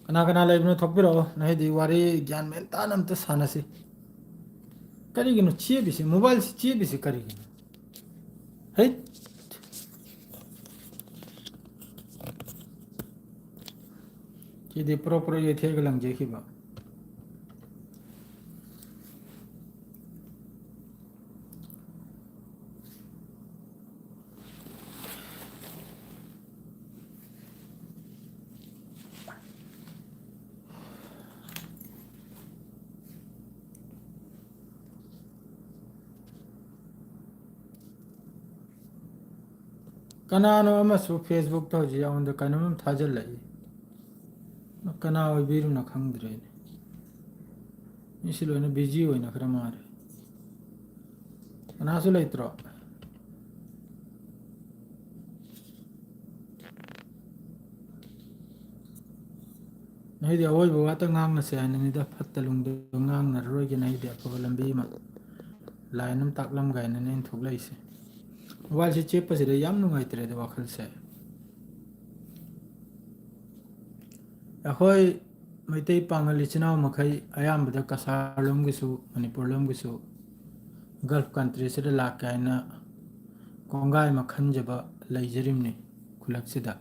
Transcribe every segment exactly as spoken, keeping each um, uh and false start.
ꯀꯅꯥ ꯀꯅꯥ ꯂꯩꯕꯅꯣ ꯊꯣꯛꯄꯤꯔꯛꯑꯣ꯫ ꯅꯍꯩꯗꯤ ꯋꯥꯔꯤ ꯒ꯭ꯌꯥꯟ ꯃꯦꯟ ꯇꯥꯅ ꯑꯝꯇ ꯁꯥꯟꯅꯁꯤ꯫ ꯀꯔꯤꯒꯤꯅꯣ ꯆꯦꯞꯄꯤꯁꯤ? ꯃꯣꯕꯥꯏꯜꯁꯤ ꯆꯦꯞꯄꯤꯁꯤ ꯀꯔꯤꯒꯤꯅꯣ? ꯍꯩꯠ! ꯁꯤꯗꯤ ꯄ꯭ꯔꯣ ꯄ꯭ꯔꯣ ꯌꯩꯊꯦꯛꯑꯒ ꯂꯪꯖꯈꯤꯕ꯫ ꯀꯅꯥꯅꯣ ꯑꯃꯁꯨ Facebook-ꯇ ꯍꯧꯖꯤꯛ ꯑꯩꯉꯣꯟꯗ ꯀꯩꯅꯣꯝ ꯑꯃ ꯊꯥꯖꯤꯜꯂꯛꯏ꯫ ꯀꯅꯥ ꯑꯣꯏꯕꯤꯔꯤꯕꯅꯣ ꯈꯪꯗ꯭ꯔꯦꯅꯦ꯫ ꯃꯤꯁꯤ ꯂꯣꯏꯅ busy ꯑꯣꯏꯅꯈ꯭ꯔ ꯃꯥꯜꯂꯦ꯫ ꯀꯅꯥꯁꯨ ꯂꯩꯇ꯭ꯔꯣ? ꯅꯍꯩꯗꯤ ꯑꯋꯣꯏꯕ ꯋꯥꯇ ꯉꯥꯡꯅꯁꯦ ꯍꯥꯏꯅꯅꯤꯗ, ꯐꯠꯇ ꯂꯨꯡꯗ ꯉꯥꯡꯅꯔꯔꯣꯏꯒꯦ꯫ ꯅꯍꯩꯗꯤ ꯑꯐꯕ ꯂꯝꯕꯤ ꯑꯃ, line ꯑꯃ ꯇꯥꯛꯂꯝꯒꯦ ꯍꯥꯏꯅꯅꯦ ꯑꯩꯅ ꯊꯣꯛꯂꯛꯏꯁꯦ꯫ ꯃꯣꯕꯥꯏꯜꯁꯦ ꯆꯦꯞꯄꯁꯤꯗ ꯌꯥꯝ ꯅꯨꯡꯉꯥꯏꯇ꯭ꯔꯦꯗ ꯋꯥꯈꯜꯁꯦ꯫ ꯑꯩꯈꯣꯏ ꯃꯩꯇꯩ ꯄꯥꯉꯜ ꯏꯆꯤꯟ ꯏꯅꯥꯎ ꯃꯈꯩ ꯑꯌꯥꯝꯕꯗ ꯀꯁꯥꯔ ꯂꯣꯝꯒꯤꯁꯨ, ꯃꯅꯤꯄꯨꯔ ꯂꯣꯝꯒꯤꯁꯨ Gulf country-ꯁꯤꯗ ꯂꯥꯛꯀꯦ ꯍꯥꯏꯅ ꯀꯣꯡꯒꯥꯏ ꯑꯃ ꯈꯟꯖꯕ ꯂꯩꯖꯔꯤꯕꯅꯤ ꯈꯨꯜꯂꯛꯁꯤꯗ꯫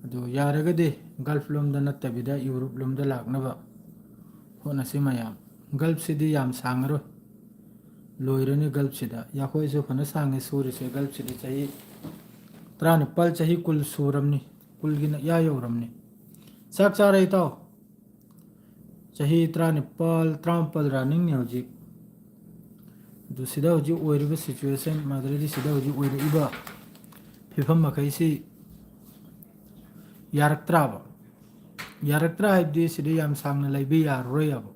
ꯑꯗꯨ ꯌꯥꯔꯒꯗꯤ Gulf ꯂꯣꯝꯗ ꯅꯠꯇꯕꯤꯗ Europe ꯂꯣꯝꯗ ꯂꯥꯛꯅꯕ ꯍꯣꯠꯅꯁꯤ ꯃꯌꯥꯝ꯫ Gulf-ꯁꯤꯗꯤ ꯌꯥꯝ ꯁꯥꯡꯉꯔꯣꯏ, ꯂꯣꯏꯔꯅꯤ Gulf-ꯁꯤꯗ꯫ ꯌꯥꯈꯣꯏꯁꯨ ꯐꯅ ꯁꯥꯡꯉꯦ ꯁꯨꯔꯤꯁꯦ Gulf-ꯁꯤꯗꯤ, ꯆꯍꯤ ꯇꯔꯥꯅꯤꯄꯥꯜ, ꯆꯍꯤ ꯀꯨꯟ ꯁꯨꯔꯝꯅꯤ, ꯀꯨꯟꯒꯤ ꯃꯌꯥ ꯌꯧꯔꯝꯅꯤ꯫ ꯆꯥꯛ ꯆꯥꯔꯦ ꯏꯇꯥꯎ? ꯆꯍꯤ ꯇꯔꯥꯅꯤꯄꯥꯜ, ꯇꯔꯥꯃꯥꯄꯜ running-ꯅꯤ ꯍꯧꯖꯤꯛ꯫ ꯑꯗꯨ ꯁꯤꯗ ꯍꯧꯖꯤꯛ ꯑꯣꯏꯔꯤꯕ situation, ꯃꯗꯨꯗꯤ ꯁꯤꯗ ꯍꯧꯖꯤꯛ ꯑꯣꯏꯔꯛꯏꯕ ꯐꯤꯕꯝ ꯃꯈꯩꯁꯤ ꯌꯥꯔꯛꯇ꯭ꯔꯕ? ꯌꯥꯔꯛꯇ꯭ꯔꯥ ꯍꯥꯏꯕꯗꯤ ꯁꯤꯗ ꯌꯥꯝ ꯁꯥꯡꯅ ꯂꯩꯕ ꯌꯥꯔꯔꯣꯏ ꯍꯥꯏꯕ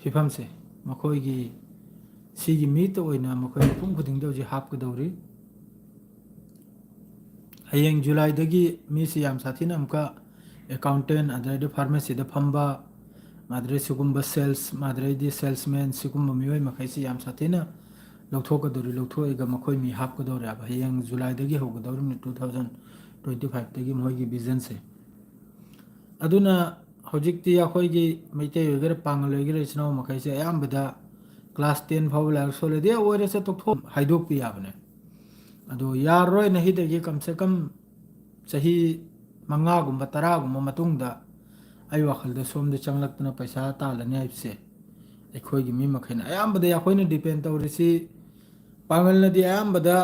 ꯐꯤꯕꯝꯁꯦ꯫ ꯃꯈꯣꯏꯒꯤ ꯁꯤꯒꯤ ꯃꯤꯠꯇ ꯑꯣꯏꯅ ꯃꯈꯣꯏ ꯃꯤꯄꯨꯝ ꯈꯨꯗꯤꯡꯗ ꯍꯧꯖꯤꯛ ꯍꯥꯞꯀꯗꯧꯔꯤ꯫ ꯍꯌꯦꯡ July-ꯗꯒꯤ ꯃꯤꯁꯤ ꯌꯥꯝ ꯁꯥꯊꯤꯅ ꯑꯃꯨꯛꯀ accountant, ꯑꯗꯩꯗꯤ pharmacy-ꯗ ꯐꯝꯕ, ꯃꯥꯗ꯭ꯔꯦ ꯁꯤꯒꯨꯝꯕ sales, ꯃꯥꯗ꯭ꯔꯦꯗꯤ salesman, ꯁꯤꯒꯨꯝꯕ ꯃꯤꯑꯣꯏ ꯃꯈꯩꯁꯤ ꯌꯥꯝ ꯁꯥꯊꯤꯅ ꯂꯧꯊꯣꯛꯀꯗꯧꯔꯤ, ꯂꯧꯊꯣꯛꯑꯒ ꯃꯈꯣꯏ ꯃꯤ ꯍꯥꯞꯀꯗꯧꯔꯦ ꯍꯥꯏꯕ꯫ ꯍꯌꯦꯡ July-ꯗꯒꯤ ꯍꯧꯒꯗꯧꯔꯤꯕꯅꯤ, two thousand twenty five-ꯇꯒꯤ ꯃꯈꯣꯏꯒꯤ vision-ꯁꯦ꯫ ꯑꯗꯨꯅ ꯍꯧꯖꯤꯛꯇꯤ ꯑꯩꯈꯣꯏꯒꯤ ꯃꯩꯇꯩ ꯑꯣꯏꯒꯦꯔꯥ, ꯄꯥꯉꯜ ꯑꯣꯏꯒꯦꯔꯥ, ꯏꯆꯤꯟ ꯏꯅꯥꯎ ꯃꯈꯩꯁꯦ ꯑꯌꯥꯝꯕꯗ class ten ꯐꯥꯎꯕ ꯂꯥꯏꯔꯤꯛ ꯁꯣꯜꯂꯗꯤ ꯑꯣꯏꯔꯁꯦ ꯇꯣꯛꯊꯣꯛ ꯍꯥꯏꯗꯣꯛꯄ ꯌꯥꯕꯅꯦ꯫ ꯑꯗꯣ ꯌꯥꯔꯔꯣꯏ, ꯅꯍꯤꯗꯒꯤ ꯀꯝꯁꯦ ꯀꯝ ꯆꯍꯤ ꯃꯉꯥꯒꯨꯝꯕ, ꯇꯔꯥꯒꯨꯝꯕ ꯃꯇꯨꯡꯗ ꯑꯩ ꯋꯥꯈꯜꯗ ꯁꯣꯝꯗ ꯆꯪꯂꯛꯇꯅ ꯄꯩꯁꯥ ꯇꯥꯜꯂꯅꯤ ꯍꯥꯏꯕꯁꯦ ꯑꯩꯈꯣꯏꯒꯤ ꯃꯤ ꯃꯈꯩꯅ ꯑꯌꯥꯝꯕꯗ ꯑꯩꯈꯣꯏꯅ depend ꯇꯧꯔꯤꯁꯤ, ꯄꯥꯡꯒꯜꯅꯗꯤ ꯑꯌꯥꯝꯕꯗ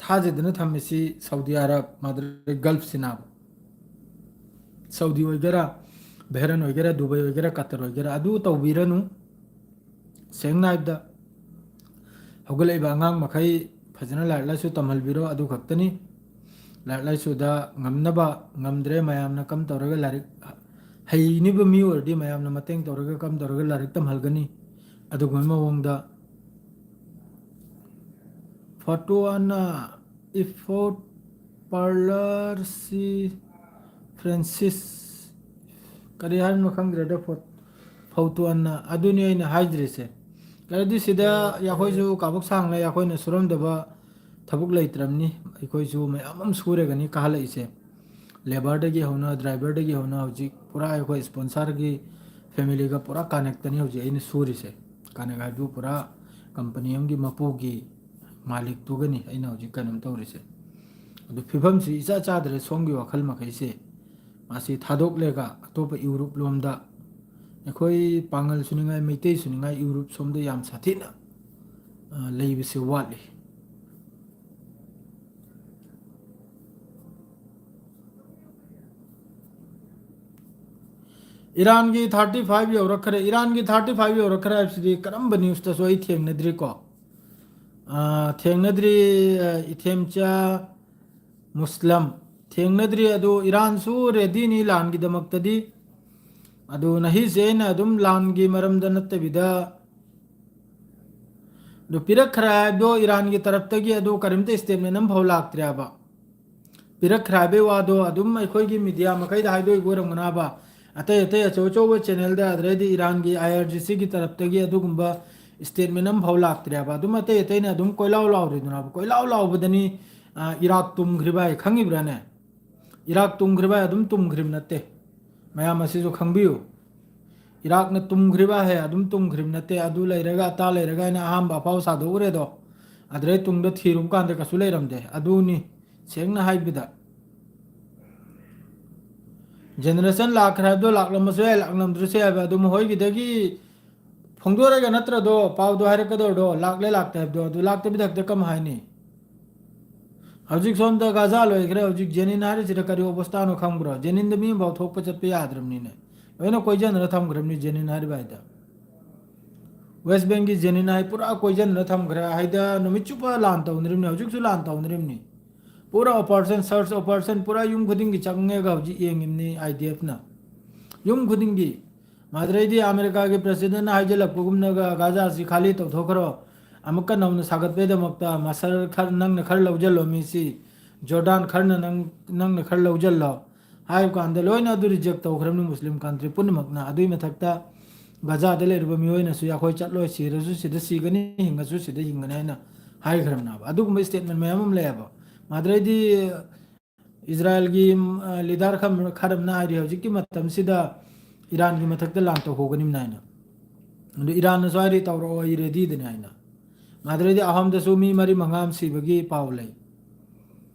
ꯊꯥꯖꯗꯅ ꯊꯝꯃꯤꯁꯤ ꯁꯥꯎꯗꯤ ꯑꯔꯕ, ꯃꯗꯨꯗꯒꯤ ꯒꯜꯐꯁꯤꯅ꯫ ꯁꯥꯎꯗꯤ ꯑꯣꯏꯒꯦꯔꯥ, ꯕꯍꯔꯦꯟ ꯑꯣꯏꯒꯦꯔꯥ, ꯗꯨꯕꯥꯏ ꯑꯣꯏꯒꯦꯔꯥ, ꯀꯇꯔ ꯑꯣꯏꯒꯦꯔꯥ, ꯑꯗꯨ ꯇꯧꯕꯤꯔꯅꯨ꯫ ꯁꯦꯡꯅ ꯍꯥꯏꯕꯗ, ꯍꯧꯒꯠꯂꯛꯏꯕ ꯑꯉꯥꯡ ꯃꯈꯩ ꯐꯖꯅ ꯂꯥꯏꯔꯤꯛ ꯂꯥꯏꯁꯨ ꯇꯝꯍꯜꯕꯤꯔꯣ, ꯑꯗꯨ ꯈꯛꯇꯅꯤ꯫ ꯂꯥꯏꯔꯤꯛ ꯂꯥꯏꯁꯨꯗ ꯉꯝꯅꯕ, ꯉꯝꯗ꯭ꯔꯦ ꯃꯌꯥꯝꯅ ꯀꯝ ꯇꯧꯔꯒ ꯂꯥꯏꯔꯤꯛ, ꯍꯩꯅꯤꯕ ꯃꯤ ꯑꯣꯏꯔꯗꯤ ꯃꯌꯥꯝꯅ ꯃꯇꯦꯡ ꯇꯧꯔꯒ ꯀꯝ ꯇꯧꯔꯒ ꯂꯥꯏꯔꯤꯛ ꯇꯝꯍꯜꯒꯅꯤ? ꯑꯗꯨꯒꯨꯝꯕ ꯃꯑꯣꯡꯗ ꯐꯣꯇꯣ ꯑꯅ ꯏꯐꯣꯔꯠ ꯄꯥꯔꯂꯔ ꯁꯤ ꯐ꯭ꯔꯦꯟꯁꯤꯁ, ꯀꯔꯤ ꯍꯥꯏꯔꯤꯅꯣ ꯈꯪꯗ꯭ꯔꯦꯗ, ꯐꯣ-, ꯐꯧꯇꯣꯟꯅ꯫ ꯑꯗꯨꯅꯤ ꯑꯩꯅ ꯍꯥꯏꯗ꯭ꯔꯤꯁꯦ꯫ ꯀꯔꯤꯗꯤ ꯁꯤꯗ ꯑꯩꯈꯣꯏꯁꯨ ꯀꯥꯕꯛ ꯁꯥꯡꯅ ꯑꯩꯈꯣꯏꯅ ꯁꯨꯔꯝꯗꯕ ꯊꯕꯛ ꯂꯩꯇ꯭ꯔꯕꯅꯤ꯫ ꯑꯩꯈꯣꯏꯁꯨ ꯃꯌꯥꯝ ꯑꯃ ꯁꯨꯔꯒꯅꯤ ꯀꯥꯍꯜꯂꯛꯏꯁꯦ꯫ ꯂꯦꯕꯔꯗꯒꯤ ꯍꯧꯅ, ꯗ꯭ꯔꯥꯏꯚꯔꯗꯒꯤ ꯍꯧꯅ, ꯍꯧꯖꯤꯛ ꯄꯨꯔꯥ ꯑꯩꯈꯣꯏ ꯁ꯭ꯄꯣꯟꯁꯔꯒꯤ ꯐꯦꯃꯤꯂꯤꯒ ꯄꯨꯔꯥ ꯀꯅꯦꯛꯇꯅꯤ ꯍꯧꯖꯤꯛ ꯑꯩꯅ ꯁꯨꯔꯤꯁꯦ꯫ ꯀꯅꯦꯛ ꯍꯥꯏꯕꯨ ꯄꯨꯔꯥ ꯀꯝꯄꯅꯤ ꯑꯃꯒꯤ ꯃꯄꯨꯒꯤ ꯃꯥꯂꯤꯛꯇꯨꯒꯅꯤ ꯑꯩꯅ ꯍꯧꯖꯤꯛ ꯀꯩꯅꯣꯝ ꯇꯧꯔꯤꯁꯦ꯫ ꯑꯗꯨ ꯐꯤꯕꯝꯁꯤ ꯏꯆꯥ ꯆꯥꯗ꯭ꯔꯦ ꯁꯣꯝꯒꯤ ꯋꯥꯈꯜ ꯃꯈꯩꯁꯦ꯫ ꯃꯥꯁꯤ ꯊꯥꯗꯣꯛꯂꯒ ꯑꯇꯣꯞꯄ ꯌꯨꯔꯨꯞ ꯂꯣꯝꯗ, ꯑꯩꯈꯣꯏ ꯄꯥꯡꯒꯜ ꯁꯨꯅꯤꯡꯉꯥꯏ, ꯃꯩꯇꯩ ꯁꯨꯅꯤꯡꯉꯥꯏ ꯌꯨꯔꯨꯞ ꯁꯣꯝꯗ ꯌꯥꯝ ꯁꯥꯊꯤꯅ, ꯑ, ꯂꯩꯕꯁꯦ ꯋꯥꯠꯂꯤ꯫ ꯏꯔꯥꯟꯒꯤ thirty five ꯌꯧꯔꯛꯈ꯭ꯔꯦ꯫ ꯏꯔꯥꯟꯒꯤ thirty five ꯌꯧꯔꯛꯈ꯭ꯔꯦ ꯍꯥꯏꯕꯁꯤꯗꯤ ꯀꯔꯝꯕ ꯅ꯭ꯌꯨꯁꯇꯁꯨ ꯑꯩ ꯊꯦꯡꯅꯗ꯭ꯔꯤꯀꯣ꯫ ꯑ, ꯊꯦꯡꯅꯗ꯭ꯔꯤ, ꯑ, ꯏꯊꯦꯝꯆꯥ ꯃꯨꯁꯂꯝ꯫ ꯊꯦꯡꯅꯗ꯭ꯔꯤ꯫ ꯑꯗꯨ ꯏꯔꯥꯟꯁꯨ ꯔꯦꯗꯤꯅꯤ ꯂꯥꯟꯒꯤꯗꯃꯛꯇꯗꯤ꯫ ꯑꯗꯨ ꯅꯍꯤꯁꯦ ꯑꯩꯅ ꯑꯗꯨꯝ ꯂꯥꯟꯒꯤ ꯃꯔꯝꯗ ꯅꯠꯇꯕꯤꯗ, ꯑꯗꯨ ꯄꯤꯔꯛꯈ꯭ꯔꯦ ꯍꯥꯏꯕꯗꯣ ꯏꯔꯥꯟꯒꯤ ꯇꯔꯞꯇꯒꯤ ꯑꯗꯨ ꯀꯔꯤꯝꯇ statement ꯑꯃꯐꯥꯎ ꯂꯥꯛꯇ꯭ꯔꯦꯕ꯫ ꯄꯤꯔꯛꯈ꯭ꯔꯦ ꯍꯥꯏꯕꯒꯤ ꯋꯥꯗꯣ ꯑꯗꯨꯝ ꯑꯩꯈꯣꯏꯒꯤ media ꯃꯈꯩꯗ ꯍꯥꯏꯗꯣꯛꯏꯕ ꯑꯣꯏꯔꯝꯒꯅꯥꯕ꯫ ꯑꯇꯩ ꯑꯇꯩ ꯑꯆꯧ ꯑꯆꯧꯕ channelꯗ, ꯑꯗꯩꯗꯤ ꯏꯔꯥꯟꯒꯤ IRGCꯒꯤ ꯇꯔꯞꯇꯒꯤ ꯑꯗꯨꯒꯨꯝꯕ statement ꯑꯃꯐꯥꯎ ꯂꯥꯛꯇ꯭ꯔꯦꯕ꯫ ꯑꯗꯨꯝ ꯑꯇꯩ ꯑꯇꯩꯅ ꯑꯗꯨꯝ ꯀꯣꯏꯂꯥꯎ ꯂꯥꯎꯔꯤꯗꯨꯅꯕ꯫ ꯀꯣꯏꯂꯥꯎ ꯂꯥꯎꯕꯗꯅꯤ, ꯑ, ꯏꯔꯥꯛ ꯇꯨꯝꯈ꯭ꯔꯤꯕ ꯍꯥꯏ ꯈꯪꯉꯤꯕ꯭ꯔꯥꯅꯦ? ꯏꯔꯥꯛ ꯇꯨꯝꯈ꯭ꯔꯤꯕ ꯍꯥꯏ ꯑꯗꯨꯝ ꯇꯨꯝꯈ꯭ꯔꯤꯕ ꯅꯠꯇꯦ꯫ ꯃꯌꯥꯝ ꯑꯁꯤꯁꯨ ꯈꯪꯕꯤꯌꯨ꯫ ꯏꯔꯥꯛꯅ ꯇꯨꯝꯈ꯭ꯔꯤꯕ ꯍꯦ ꯑꯗꯨꯝ ꯇꯨꯝꯈ꯭ꯔꯤꯕ ꯅꯠꯇꯦ, ꯑꯗꯨ ꯂꯩꯔꯒ ꯑꯇꯥ ꯂꯩꯔꯒ ꯍꯥꯏꯅ ꯑꯍꯥꯟꯕ ꯑꯐꯥꯎ ꯁꯥꯗꯣꯛꯎꯔꯦꯗꯣ꯫ ꯑꯗꯨꯗꯩ ꯇꯨꯡꯗ ꯊꯤꯔꯨꯕ ꯀꯥꯟꯗ ꯀꯩꯁꯨ ꯂꯩꯔꯝꯗꯦ꯫ ꯑꯗꯨꯅꯤ ꯁꯦꯡꯅ ꯍꯥꯏꯕꯗ꯫ ꯖꯦꯅꯦꯔꯦꯁꯟ ꯂꯥꯛꯈ꯭ꯔꯦ ꯍꯥꯏꯕꯗꯣ ꯂꯥꯛꯂꯝꯃꯁꯨ ꯌꯥꯏ, ꯂꯥꯛꯂꯝꯗ꯭ꯔꯁꯨ ꯌꯥꯏꯕ꯫ ꯑꯗꯨ ꯃꯈꯣꯏꯒꯤꯗꯒꯤ ꯐꯣꯡꯗꯣꯔꯒ ꯅꯠꯇ꯭ꯔꯗꯣ ꯄꯥꯎꯗꯣ ꯍꯥꯏꯔꯛꯀꯗꯧꯗꯣ, ꯂꯥꯛꯂꯦ ꯂꯥꯛꯇꯦ ꯍꯥꯏꯕꯗꯣ꯫ ꯑꯗꯨ ꯂꯥꯛꯇꯕꯤꯗ ꯍꯦꯛꯇ ꯀꯃꯥꯏ ꯍꯥꯏꯅꯤ? ꯍꯧꯖꯤꯛ ꯁꯣꯝꯗ ꯒꯥꯖꯥ ꯂꯣꯏꯈ꯭ꯔꯦ, ꯍꯧꯖꯤꯛ ꯖꯦꯅꯤꯟ ꯍꯥꯏꯔꯤꯁꯤꯗ ꯀꯔꯤ ꯑꯣꯕꯁꯊꯥꯅꯣ ꯈꯪꯕ꯭ꯔꯣ? ꯖꯦꯅꯤꯟꯗ ꯃꯤ ꯑꯃꯐꯥꯎ ꯊꯣꯛꯄ ꯆꯠꯄ ꯌꯥꯗ꯭ꯔꯕꯅꯤꯅꯦ꯫ ꯂꯣꯏꯅ ꯀꯣꯏꯖꯅꯔ ꯊꯝꯈ꯭ꯔꯕꯅꯤ ꯖꯦꯅꯤꯟ ꯍꯥꯏꯔꯤꯕ ꯍꯥꯏꯗ꯫ ꯋꯦꯁ ꯕꯦꯡꯒꯤ ꯖꯦꯅꯤꯟ ꯍꯥꯏ ꯄꯨꯔꯥ ꯀꯣꯏꯖꯅꯔ ꯊꯝꯈ꯭ꯔꯦ ꯍꯥꯏꯗ, ꯅꯨꯃꯤꯠ ꯆꯨꯞꯄ ꯂꯥꯟ ꯇꯧꯅꯔꯤꯕꯅꯤ, ꯍꯧꯖꯤꯛꯁꯨ ꯂꯥꯟ ꯇꯧꯅꯔꯤꯕꯅꯤ꯫ ꯄꯨꯔꯥ operation, search operation ꯄꯨꯔꯥ ꯌꯨꯝ ꯈꯨꯗꯤꯡꯒꯤ ꯆꯪꯉꯒ ꯍꯧꯖꯤꯛ ꯌꯦꯡꯉꯤꯕꯅꯤ ꯑꯥꯏ ꯗꯤ ꯑꯦꯐꯅ꯫ ꯌꯨꯝ ꯈꯨꯗꯤꯡꯒꯤ꯫ ꯃꯗꯨꯗꯩꯗꯤ ꯑꯃꯦꯔꯤꯀꯥꯒꯤ ꯄ꯭ꯔꯁꯤꯗꯦꯟꯅ ꯍꯥꯏꯖꯤꯜꯂꯛꯄꯒꯨꯝꯅꯒ ꯒꯥꯖꯥꯁꯤ ꯈꯥꯂꯤ ꯇꯧꯊꯣꯛꯈ꯭ꯔꯣ, ꯑꯃꯨꯛꯀ ꯅꯧꯅ ꯁꯥꯒꯠꯄꯩꯗꯃꯛꯇ ꯃꯁꯔ ꯈꯔ ꯅꯪꯅ ꯈꯔ ꯂꯧꯁꯤꯜꯂꯣ, ꯃꯤꯁꯤ ꯖꯣꯔꯗꯥꯟ ꯈꯔꯅ ꯅꯪ, ꯅꯪꯅ ꯈꯔ ꯂꯧꯁꯤꯜꯂꯣ ꯍꯥꯏꯕ ꯀꯥꯟꯗ ꯂꯣꯏꯅ ꯑꯗꯨ reject ꯇꯧꯈ꯭ꯔꯕꯅꯤ ꯃꯨꯁꯂꯤꯝ country ꯄꯨꯝꯅꯃꯛꯅ꯫ ꯑꯗꯨꯒꯤ ꯃꯊꯛꯇ ꯒꯥꯖꯥꯗ ꯂꯩꯔꯤꯕ ꯃꯤꯑꯣꯏꯅꯁꯨ ꯑꯩꯈꯣꯏ ꯆꯠꯂꯣꯏ, ꯁꯤꯔꯁꯨ ꯁꯤꯗ ꯁꯤꯒꯅꯤ, ꯍꯤꯡꯉꯁꯨ ꯁꯤꯗ ꯍꯤꯡꯒꯅꯤ ꯍꯥꯏꯅ ꯍꯥꯏꯈ꯭ꯔꯕꯅꯦꯕ꯫ ꯑꯗꯨꯒꯨꯝꯕ statement ꯃꯌꯥꯝ ꯑꯃ ꯂꯩꯌꯦꯕ꯫ ꯃꯗꯨꯗꯩꯗꯤ ꯏꯖꯔꯥꯏꯜꯒꯤ, ꯎꯝ, ꯑ, leader ꯈꯔ, ꯈꯔ ꯑꯃꯅ ꯍꯥꯏꯔꯤ ꯍꯧꯖꯤꯛꯀꯤ ꯃꯇꯝꯁꯤꯗ ꯏꯔꯥꯟꯒꯤ ꯃꯊꯛꯇ ꯂꯥꯟ ꯇꯧꯍꯧꯒꯅꯤꯕꯅ ꯍꯥꯏꯅ꯫ ꯑꯗꯨ ꯏꯔꯥꯟꯅꯁꯨ ꯍꯥꯏꯔꯤ ꯇꯧꯔꯛꯑꯣ, ꯑꯩ readyꯗꯅꯤ ꯍꯥꯏꯅ꯫ ꯃꯗꯨꯗꯩꯗꯤ ꯑꯍꯣꯝꯗꯁꯨ ꯃꯤ ꯃꯔꯤ ꯃꯉꯥ ꯑꯃ ꯁꯤꯕꯒꯤ ꯄꯥꯎ ꯂꯩ꯫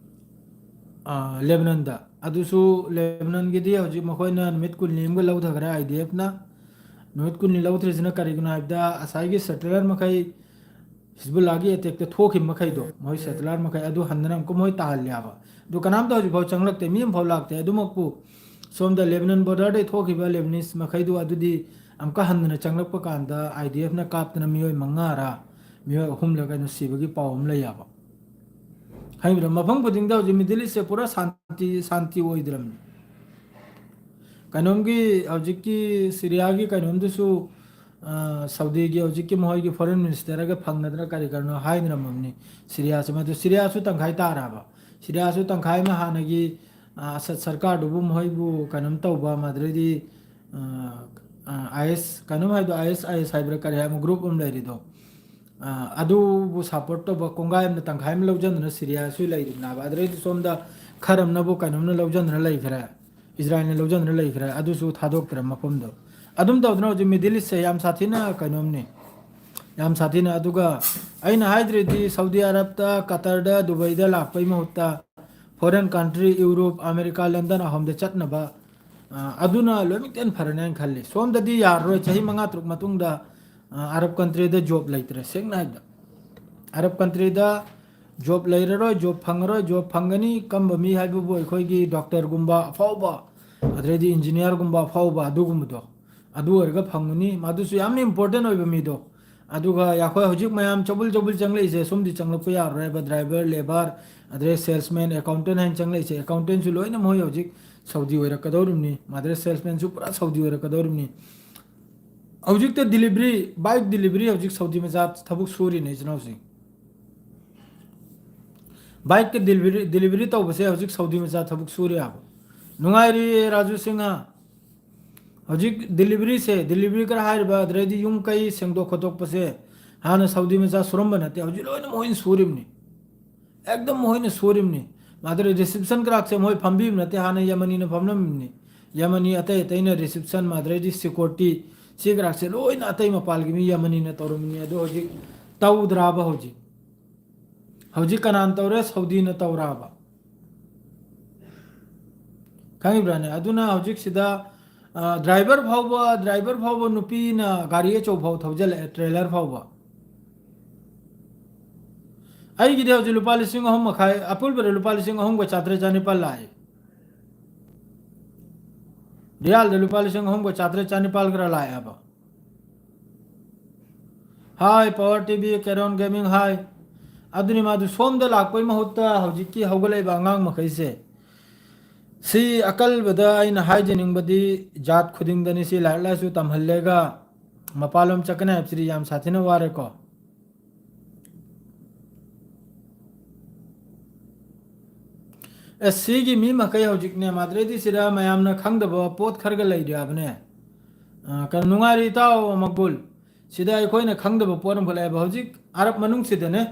ꯑ, ꯂꯦꯕꯅꯟꯗ꯫ ꯑꯗꯨꯁꯨ ꯂꯦꯕꯅꯟꯒꯤꯗꯤ ꯍꯧꯖꯤꯛ ꯃꯈꯣꯏꯅ ꯅꯨꯃꯤꯠ ꯀꯨꯟꯅꯤ ꯑꯃꯒ ꯂꯧꯊꯈ꯭ꯔꯦ ꯑꯥꯏ ꯗꯤ ꯑꯦꯐꯅ꯫ ꯅꯨꯃꯤꯠ ꯀꯨꯟꯅꯤ ꯂꯧꯊ꯭ꯔꯤꯁꯤꯅ ꯀꯔꯤꯒꯤꯅꯣ ꯍꯥꯏꯕꯗ ꯉꯁꯥꯏꯒꯤ settler ꯃꯈꯩ ꯍꯤꯖꯕꯨꯜꯂꯥꯒꯤ attackꯇ ꯊꯣꯛꯈꯤꯕ ꯃꯈꯩꯗꯣ, ꯃꯣꯏ settler ꯃꯈꯩ ꯑꯗꯨ ꯍꯟꯗꯅ ꯑꯃꯨꯛꯀ ꯃꯣꯏ ꯇꯥꯍꯜꯂꯦꯕ꯫ ꯑꯗꯨ ꯀꯅꯥꯝꯇ ꯍꯧꯖꯤꯛꯐꯥꯎ ꯆꯪꯂꯛꯇꯦ, ꯃꯤ ꯑꯃꯐꯥꯎ ꯂꯥꯛꯇꯦ꯫ ꯑꯗꯨꯃꯛꯄꯨ ꯁꯣꯝꯗ Lebanon borderꯗꯩ ꯊꯣꯛꯈꯤꯕ Lebanese ꯃꯈꯩꯗꯨ ꯑꯗꯨꯗꯤ ꯑꯃꯨꯛꯀ ꯍꯟꯗꯅ ꯆꯪꯂꯛꯄ ꯀꯥꯟꯗ ꯑꯥꯏ ꯗꯤ ꯑꯦꯐꯅ ꯀꯥꯞꯇꯅ ꯃꯤꯑꯣꯏ ꯃꯉꯥꯔ ꯃꯤꯑꯣꯏ ꯑꯍꯨꯝꯂ ꯀꯩꯅꯣ ꯁꯤꯕꯒꯤ ꯄꯥꯎ ꯑꯃ ꯂꯩꯌꯦꯕ꯫ ꯈꯪꯕ꯭ꯔꯥ? ꯃꯐꯝ ꯈꯨꯗꯤꯡꯗ ꯍꯧꯖꯤꯛ Middle Eastꯁꯦ ꯄꯨꯔꯥ ꯁꯥꯟꯇꯤ, ꯁꯥꯟꯇꯤ ꯑꯣꯏꯗ꯭ꯔꯕꯅꯤ꯫ ꯀꯩꯅꯣꯝꯒꯤ ꯍꯧꯖꯤꯛꯀꯤ ꯁꯤꯔꯤꯌꯥꯒꯤ ꯀꯩꯅꯣꯝꯗꯨꯁꯨ, ꯑ, ꯁꯥꯎꯗꯤꯒꯤ ꯍꯧꯖꯤꯛꯀꯤ ꯃꯈꯣꯏꯒꯤ foreign ministerꯒ ꯐꯪꯅꯗꯅ ꯀꯔꯤ ꯀꯔꯤꯅꯣ ꯍꯥꯏꯅꯔꯝꯃꯕꯅꯤ꯫ ꯁꯤꯔꯤꯌꯥꯁꯨ, ꯃꯗꯨ ꯁꯤꯔꯤꯌꯥꯁꯨ ꯇꯪꯈꯥꯏ ꯇꯥꯔꯕ꯫ ꯁꯤꯔꯤꯌꯥꯁꯨ ꯇꯪꯈꯥꯏ ꯑꯃ ꯍꯥꯟꯅꯒꯤ, ꯑ, ꯑꯁꯗ ꯁꯔꯀꯥꯔꯗꯨꯕꯨ ꯃꯈꯣꯏꯕꯨ ꯀꯩꯅꯣꯝ ꯇꯧꯕ, ꯃꯗꯨꯗꯩꯗꯤ, ꯑ, ꯑ, ꯑꯥꯏ ꯑꯦꯁ ꯀꯩꯅꯣꯝ ꯍꯥꯏꯗꯣ, ꯑꯥꯏ ꯑꯦꯁ, ꯑꯥꯏ ꯑꯦꯁ ꯍꯥꯏꯕ꯭ꯔꯥ ꯀꯔꯤ ꯍꯥꯏꯕ group ꯑꯃ ꯂꯩꯔꯤꯗꯣ, ꯑ, ꯑꯗꯨꯕꯨ support ꯇꯧꯕ ꯀꯣꯡꯒꯥꯏ ꯑꯃꯅ ꯇꯪꯈꯥꯏ ꯑꯃ ꯂꯧꯖꯟꯗꯅ ꯁꯤꯔꯤꯌꯥꯁꯨ ꯂꯩꯔꯤꯕꯅꯦꯕ꯫ ꯑꯗꯨꯗꯩꯗꯤ ꯁꯣꯝꯗ ꯈꯔ ꯑꯃꯅꯕꯨ ꯀꯩꯅꯣꯝꯅ ꯂꯧꯖꯟꯗꯅ ꯂꯩꯈ꯭ꯔꯦ꯫ ꯏꯖꯔꯥꯏꯜꯅ ꯂꯧꯖꯟꯗꯨꯅ ꯂꯩꯈ꯭ꯔꯦ, ꯑꯗꯨꯁꯨ ꯊꯥꯗꯣꯛꯇ꯭ꯔꯦ ꯃꯐꯝꯗꯣ꯫ ꯑꯗꯨꯝ ꯇꯧꯗꯅ ꯍꯧꯖꯤꯛ ꯃꯤꯗꯜ ꯏꯁꯁꯦ ꯌꯥꯝ ꯁꯥꯊꯤꯅ ꯀꯩꯅꯣꯝꯅꯤ, ꯌꯥꯝ ꯁꯥꯊꯤꯅ꯫ ꯑꯗꯨꯒ ꯑꯩꯅ ꯍꯥꯏꯗ꯭ꯔꯗꯤ ꯁꯥꯎꯗꯤ ꯑꯔꯕꯇ, ꯀꯇꯔꯗ, ꯗꯨꯕꯩꯗ ꯂꯥꯛꯄꯩ ꯃꯍꯨꯠꯇ foreign country, Europe, America, London ꯑꯍꯨꯝꯗ ꯆꯠꯅꯕ, ꯑ, ꯑꯗꯨꯅ ꯂꯣꯏꯅꯃꯛꯇ ꯍꯦꯟꯅ ꯐꯔꯅꯤ ꯍꯥꯏꯅ ꯈꯜꯂꯤ꯫ ꯁꯣꯝꯗꯗꯤ ꯌꯥꯔꯔꯣꯏ, ꯆꯍꯤ ꯃꯉꯥ ꯇꯔꯨꯛ ꯃꯇꯨꯡꯗ, ꯑ, ꯑꯔꯕ ꯀꯟꯇ꯭ꯔꯤꯗ ꯖꯣꯕ ꯂꯩꯇ꯭ꯔꯦ꯫ ꯁꯦꯡꯅ ꯍꯥꯏꯕꯗ, ꯑꯔꯕ ꯀꯟꯇ꯭ꯔꯤꯗ ꯖꯣꯕ ꯂꯩꯔꯔꯣꯏ, ꯖꯣꯕ ꯐꯪꯉꯔꯣꯏ꯫ ꯖꯣꯕ ꯐꯪꯒꯅꯤ ꯀꯝꯕ ꯃꯤ ꯍꯥꯏꯕꯕꯨ ꯑꯩꯈꯣꯏꯒꯤ ꯗꯣꯛꯇꯔꯒꯨꯝꯕ ꯑꯐꯥꯎꯕ, ꯑꯗꯩꯗꯤ ꯏꯟꯖꯤꯅꯤꯌꯥꯔꯒꯨꯝꯕ ꯑꯐꯥꯎꯕ ꯑꯗꯨꯒꯨꯝꯕꯗꯣ, ꯑꯗꯨ ꯑꯣꯏꯔꯒ ꯐꯪꯒꯅꯤ꯫ ꯃꯗꯨꯁꯨ ꯌꯥꯝꯅ ꯏꯝꯄꯣꯔꯇꯦꯟ ꯑꯣꯏꯕ ꯃꯤꯗꯣ꯫ ꯑꯗꯨꯒ ꯑꯩꯈꯣꯏ ꯍꯧꯖꯤꯛ ꯃꯌꯥꯝ ꯆꯕꯨꯜ ꯆꯕꯨꯜ ꯆꯪꯂꯛꯏꯁꯦ, ꯁꯣꯝꯗꯤ ꯆꯪꯂꯛꯄ ꯌꯥꯔꯔꯣꯏ ꯍꯥꯏꯕ, ꯗ꯭ꯔꯥꯏꯚꯔ, ꯂꯦꯕꯔ, ꯑꯗꯩ ꯁꯦꯜꯁꯃꯦꯟ, ꯑꯦꯀꯥꯎꯟꯇꯦꯟ ꯍꯥꯏꯅ ꯆꯪꯂꯛꯏꯁꯦ꯫ ꯑꯦꯀꯥꯎꯟꯇꯦꯟꯁꯨ ꯂꯣꯏꯅ ꯃꯣꯏ ꯍꯧꯖꯤꯛ ꯁꯥꯎꯗꯤ ꯑꯣꯏꯔꯛꯀꯗꯧꯔꯤꯕꯅꯤ꯫ ꯃꯗꯨꯗ ꯁꯦꯜꯁꯃꯦꯟꯁꯨ ꯄꯨꯔꯥ ꯁꯥꯎꯗꯤ ꯑꯣꯏꯔꯛꯀꯗꯧꯔꯤꯕꯅꯤ꯫ ꯍꯧꯖꯤꯛꯇ ꯗꯤꯂꯤꯚꯔꯤ, ꯕꯥꯏꯛ ꯗꯤꯂꯤꯚꯔꯤ ꯍꯧꯖꯤꯛ ꯁꯥꯎꯗꯤ ꯃꯆꯥ ꯊꯕꯛ ꯁꯨꯔꯤꯅꯦ, ꯏꯆꯤꯟ ꯏꯅꯥꯎꯁꯤꯡ꯫ ꯕꯥꯏꯛꯀ ꯗꯤꯂꯤꯚꯔꯤ, ꯗꯤꯂꯤꯚꯔꯤ ꯇꯧꯕꯁꯦ ꯍꯧꯖꯤꯛ ꯁꯥꯎꯗꯤ ꯃꯆꯥ ꯊꯕꯛ ꯁꯨꯔꯤ ꯍꯥꯏꯕ꯫ ꯅꯨꯡꯉꯥꯏꯔꯤꯌꯦ ꯔꯥꯖꯨ ꯁꯤꯡꯍ꯫ ꯍꯧꯖꯤꯛ ꯗꯤꯂꯤꯚꯔꯤꯁꯦ, ꯗꯤꯂꯤꯚꯔꯤ ꯈꯔ ꯍꯥꯏꯔꯤꯕ, ꯑꯗꯨꯗꯩꯗꯤ ꯌꯨꯝ ꯀꯩ ꯁꯦꯡꯗꯣꯛ ꯈꯣꯠꯇꯣꯛꯄꯁꯦ, ꯍꯥꯟꯅ ꯁꯥꯎꯗꯤ ꯃꯆꯥ ꯁꯨꯔꯝꯕ ꯅꯠꯇꯦ, ꯍꯧꯖꯤꯛ ꯂꯣꯏꯅ ꯃꯣꯏꯅ ꯁꯨꯔꯤꯕꯅꯤ꯫ ꯑꯦꯛꯗꯝ ꯃꯣꯏꯅ ꯁꯨꯔꯤꯕꯅꯤ꯫ ꯃꯥꯗꯨꯔ ꯔꯤꯁꯤꯞꯁꯟ ꯀ꯭ꯂꯥꯔꯛꯁꯦ ꯃꯣꯏ ꯐꯝꯕꯤꯕ ꯅꯠꯇꯦ, ꯍꯥꯟꯅ ꯌꯃꯅꯤꯅ ꯐꯝꯂꯝꯃꯤꯕꯅꯤ꯫ ꯌꯃꯅꯤ ꯑꯇꯩ ꯑꯇꯩꯅ ꯔꯤꯁꯤꯞꯁꯟ, ꯃꯥꯗꯨꯔꯩꯗꯤ ꯁꯦꯀ꯭ꯌꯨꯔꯤꯇꯤ, ꯁꯤ ꯀ꯭ꯂꯥꯔꯛꯁꯦ ꯂꯣꯏꯅ ꯑꯇꯩ ꯃꯄꯥꯜꯒꯤ ꯃꯤ ꯌꯃꯅꯤꯅ ꯇꯧꯔꯝꯃꯤꯅꯤ꯫ ꯑꯗꯣ ꯍꯧꯖꯤꯛ ꯇꯧꯗ꯭ꯔꯕ? ꯍꯧꯖꯤꯛ, ꯍꯧꯖꯤꯛ ꯀꯅꯥꯅ ꯇꯧꯔꯦ? ꯁꯥꯎꯗꯤꯅ ꯇꯧꯔꯕ? ꯈꯪꯉꯤꯕ꯭ꯔꯥꯅꯦ? ꯑꯗꯨꯅ ꯍꯧꯖꯤꯛꯁꯤꯗ, ꯑ, ꯗ꯭ꯔꯥꯏꯚꯔ ꯐꯥꯎꯕ, ꯗ꯭ꯔꯥꯏꯚꯔ ꯐꯥꯎꯕ ꯅꯨꯄꯤꯅ ꯒꯥꯔꯤ ꯑꯆꯧꯕ ꯐꯥꯎ ꯊꯧꯖꯤꯜꯂꯛꯑꯦ, ꯇ꯭ꯔꯦꯂꯔ ꯐꯥꯎꯕ꯫ ꯑꯩꯒꯤꯗꯤ ꯍꯧꯖꯤꯛ ꯂꯨꯄꯥ ꯂꯤꯁꯤꯡ ꯑꯍꯨꯝ ꯃꯈꯥꯏ, ꯑꯄꯨꯟꯕꯗ ꯂꯨꯄꯥ ꯂꯤꯁꯤꯡ ꯑꯍꯨꯝꯒ ꯆꯥꯇ꯭ꯔꯦꯠ ꯆꯥꯅꯤꯄꯥꯜ ꯂꯥꯛꯑꯦ꯫ ꯔꯤꯌꯥꯜꯗ ꯂꯨꯄꯥ ꯂꯤꯁꯤꯡ ꯑꯍꯨꯝꯒ ꯆꯥꯇ꯭ꯔꯦꯠ ꯆꯥꯅꯤꯄꯥꯜ ꯈꯔ ꯂꯥꯛꯑꯦꯕ꯫ ꯍꯥꯏ, power T V, carrom gaming ꯍꯥꯏ꯫ ꯑꯗꯨꯅꯤ ꯃꯥꯗꯨ ꯁꯣꯝꯗ ꯂꯥꯛꯄꯩ ꯃꯍꯨꯠꯇ ꯍꯧꯖꯤꯛꯀꯤ ꯍꯧꯒꯠꯂꯛꯏꯕ ꯑꯉꯥꯡ ꯃꯈꯩꯁꯦ, ꯁꯤ ꯑꯀꯜꯕꯗ ꯑꯩꯅ ꯍꯥꯏꯖꯅꯤꯡꯕꯗꯤ, ꯖꯥꯠ ꯈꯨꯗꯤꯡꯗꯅꯤ ꯁꯤ ꯂꯥꯏꯔꯤꯛ ꯂꯥꯏꯁꯨ ꯇꯝꯍꯜꯂꯦꯒ ꯃꯄꯥꯟꯂꯣꯝ ꯆꯠꯀꯅꯤ ꯍꯥꯏꯕꯁꯤꯗꯤ ꯌꯥꯝ ꯁꯥꯊꯤꯅ ꯋꯥꯔꯦꯀꯣ꯫ ꯑꯦꯁ, ꯁꯤꯒꯤ ꯃꯤ ꯃꯈꯩ ꯍꯧꯖꯤꯛꯅꯦ, ꯃꯥꯗ꯭ꯔꯦꯗꯤ ꯁꯤꯗ ꯃꯌꯥꯝꯅ ꯈꯪꯗꯕ ꯄꯣꯠ ꯈꯔꯒ ꯂꯩꯔꯤ ꯍꯥꯏꯕꯅꯦ꯫ ꯑ, ꯀꯩꯅꯣ, ꯅꯨꯡꯉꯥꯏꯔꯤ ꯏꯇꯥꯎ ꯃꯛꯕꯨꯜ? ꯁꯤꯗ ꯑꯩꯈꯣꯏꯅ ꯈꯪꯗꯕ ꯄꯣꯠ ꯑꯃꯈꯛ ꯂꯩꯌꯦꯕ꯫ ꯍꯧꯖꯤꯛ ꯑꯔꯕ ꯃꯅꯨꯡꯁꯤꯗꯅꯦ,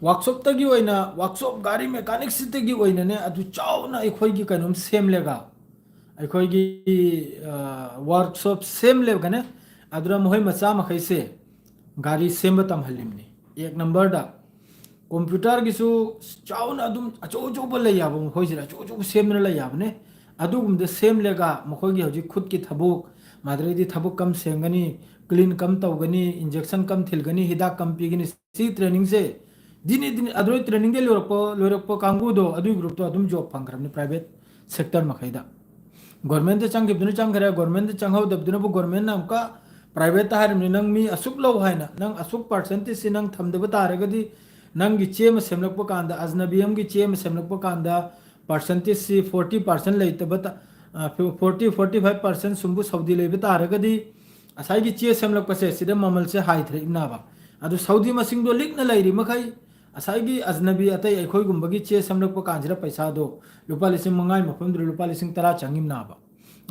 ꯋꯥꯔꯛꯁꯣꯞꯇꯒꯤ ꯑꯣꯏꯅ, ꯋꯥꯔꯛꯁꯣꯞ ꯒꯥꯔꯤ ꯃꯦꯀꯥꯅꯤꯛꯁꯤꯗꯒꯤ ꯑꯣꯏꯅꯅꯦ, ꯑꯗꯨ ꯆꯥꯎꯅ ꯑꯩꯈꯣꯏꯒꯤ ꯀꯩꯅꯣꯝ ꯁꯦꯝꯂꯒ, ꯑꯩꯈꯣꯏꯒꯤ, ꯑ, ꯋꯥꯔꯛꯁꯣꯞ ꯁꯦꯝꯂꯒꯅꯦ, ꯑꯗꯨꯅ ꯃꯈꯣꯏ ꯃꯆꯥ ꯃꯈꯩꯁꯦ ꯒꯥꯔꯤ ꯁꯦꯝꯕ ꯇꯝꯍꯜꯂꯤꯕꯅꯤ꯫ ꯑꯦꯛ ꯅꯝꯕꯔꯗ ꯀꯝꯄ꯭ꯌꯨꯇꯔꯒꯤꯁꯨ ꯆꯥꯎꯅ ꯑꯗꯨꯝ ꯑꯆꯧ ꯑꯆꯧꯕ ꯂꯩ ꯌꯥꯕ, ꯃꯈꯣꯏꯁꯤꯗ ꯑꯆꯧ ꯑꯆꯧꯕ ꯁꯦꯝꯗꯨꯅ ꯂꯩ ꯌꯥꯕꯅꯦ꯫ ꯑꯗꯨꯒꯨꯝꯕꯗ ꯁꯦꯝꯂꯒ ꯃꯈꯣꯏꯒꯤ ꯍꯧꯖꯤꯛ ꯈꯨꯠꯀꯤ ꯊꯕꯛ, ꯃꯗꯨꯗꯩꯗꯤ ꯊꯕꯛ ꯀꯝ ꯁꯦꯡꯒꯅꯤ, ꯀ꯭ꯂꯤꯟ ꯀꯝ ꯇꯧꯒꯅꯤ, ꯏꯟꯖꯦꯛꯁꯟ ꯀꯝ ꯊꯤꯜꯒꯅꯤ, ꯍꯤꯗꯥꯛ ꯀꯝ ꯄꯤꯒꯅꯤ, ꯁꯤ ꯇ꯭ꯔꯦꯅꯤꯡꯁꯦ ꯗꯤꯅꯤ ꯗꯤꯅꯤ ꯑꯗꯨ ꯇ꯭ꯔꯦꯅꯤꯡꯗꯩ ꯂꯣꯏꯔꯛꯄ, ꯂꯣꯏꯔꯛꯄ ꯀꯥꯡꯕꯨꯗꯣ, ꯑꯗꯨꯒꯤ ꯒ꯭ꯔꯨꯞꯇꯣ ꯑꯗꯨꯝ ꯖꯣꯕ ꯐꯪꯈ꯭ꯔꯕꯅꯤ ꯄ꯭ꯔꯥꯏꯚꯦꯠ ꯁꯦꯛꯇꯔ ꯃꯈꯩꯗ꯫ ꯒꯣꯔꯃꯦꯟꯗ ꯆꯪꯈꯤꯕꯗꯨꯅ ꯆꯪꯈ꯭ꯔꯦ, ꯒꯣꯔꯃꯦꯟꯗ ꯆꯪꯍꯧꯗꯕꯗꯨꯅꯕꯨ ꯒꯣꯔꯃꯦꯟꯅ ꯑꯃꯨꯛꯀ ꯄ꯭ꯔꯥꯏꯚꯦꯠꯇ ꯍꯥꯏꯔꯤꯕꯅꯤ, "ꯅꯪ ꯃꯤ ꯑꯁꯨꯛ ꯂꯧ" ꯍꯥꯏꯅ, ꯅꯪ ꯑꯁꯨꯛ ꯄꯥꯔꯁꯦꯟꯇꯦꯖꯁꯤ ꯅꯪ ꯊꯝꯗꯕ ꯇꯥꯔꯒꯗꯤ, ꯅꯪꯒꯤ ꯆꯦ ꯑꯃ ꯁꯦꯝꯂꯛꯄ ꯀꯥꯟꯗ, ꯑꯖꯅꯕꯤ ꯑꯃꯒꯤ ꯆꯦ ꯑꯃ ꯁꯦꯝꯂꯛꯄ ꯀꯥꯟꯗ, ꯄꯥꯔꯁꯦꯟꯇꯦꯖꯁꯤ ꯐꯣꯔꯇꯤ ꯄꯥꯔꯁꯦꯟ ꯂꯩꯇꯕ ꯇ-, ꯑ, ꯐꯣꯔꯇꯤ, ꯐꯣꯔꯇꯤ ꯐꯥꯏꯚ ꯄꯥꯔꯁꯦꯟ ꯁꯨꯝꯕꯨ ꯁꯧꯗꯤ ꯂꯩꯕ ꯇꯥꯔꯒꯗꯤ, ꯉꯁꯥꯏꯒꯤ ꯆꯦ ꯁꯦꯝꯂꯛꯄꯁꯦ ꯁꯤꯗ ꯃꯃꯜꯁꯦ ꯍꯥꯏꯊꯔꯛꯏꯕꯅꯕ꯫ ꯑꯗꯨ ꯁꯧꯗꯤ ꯃꯁꯤꯡꯗꯣ ꯂꯤꯛꯅ ꯂꯩꯔꯤ ꯃꯈꯩ, ꯉꯁꯥꯏꯒꯤ ꯑꯖꯅꯕꯤ ꯑꯇꯩ ꯑꯩꯈꯣꯏꯒꯨꯝꯕꯒꯤ ꯆꯦ ꯁꯦꯝꯂꯛꯄ ꯀꯥꯟꯁꯤꯗ ꯄꯩꯁꯥꯗꯣ ꯂꯨꯄꯥ ꯂꯤꯁꯤꯡ ꯃꯉꯥꯒꯤ ꯃꯐꯝꯗꯨꯗ ꯂꯨꯄꯥ ꯂꯤꯁꯤꯡ ꯇꯔꯥ ꯆꯪꯉꯤꯕꯅꯕ꯫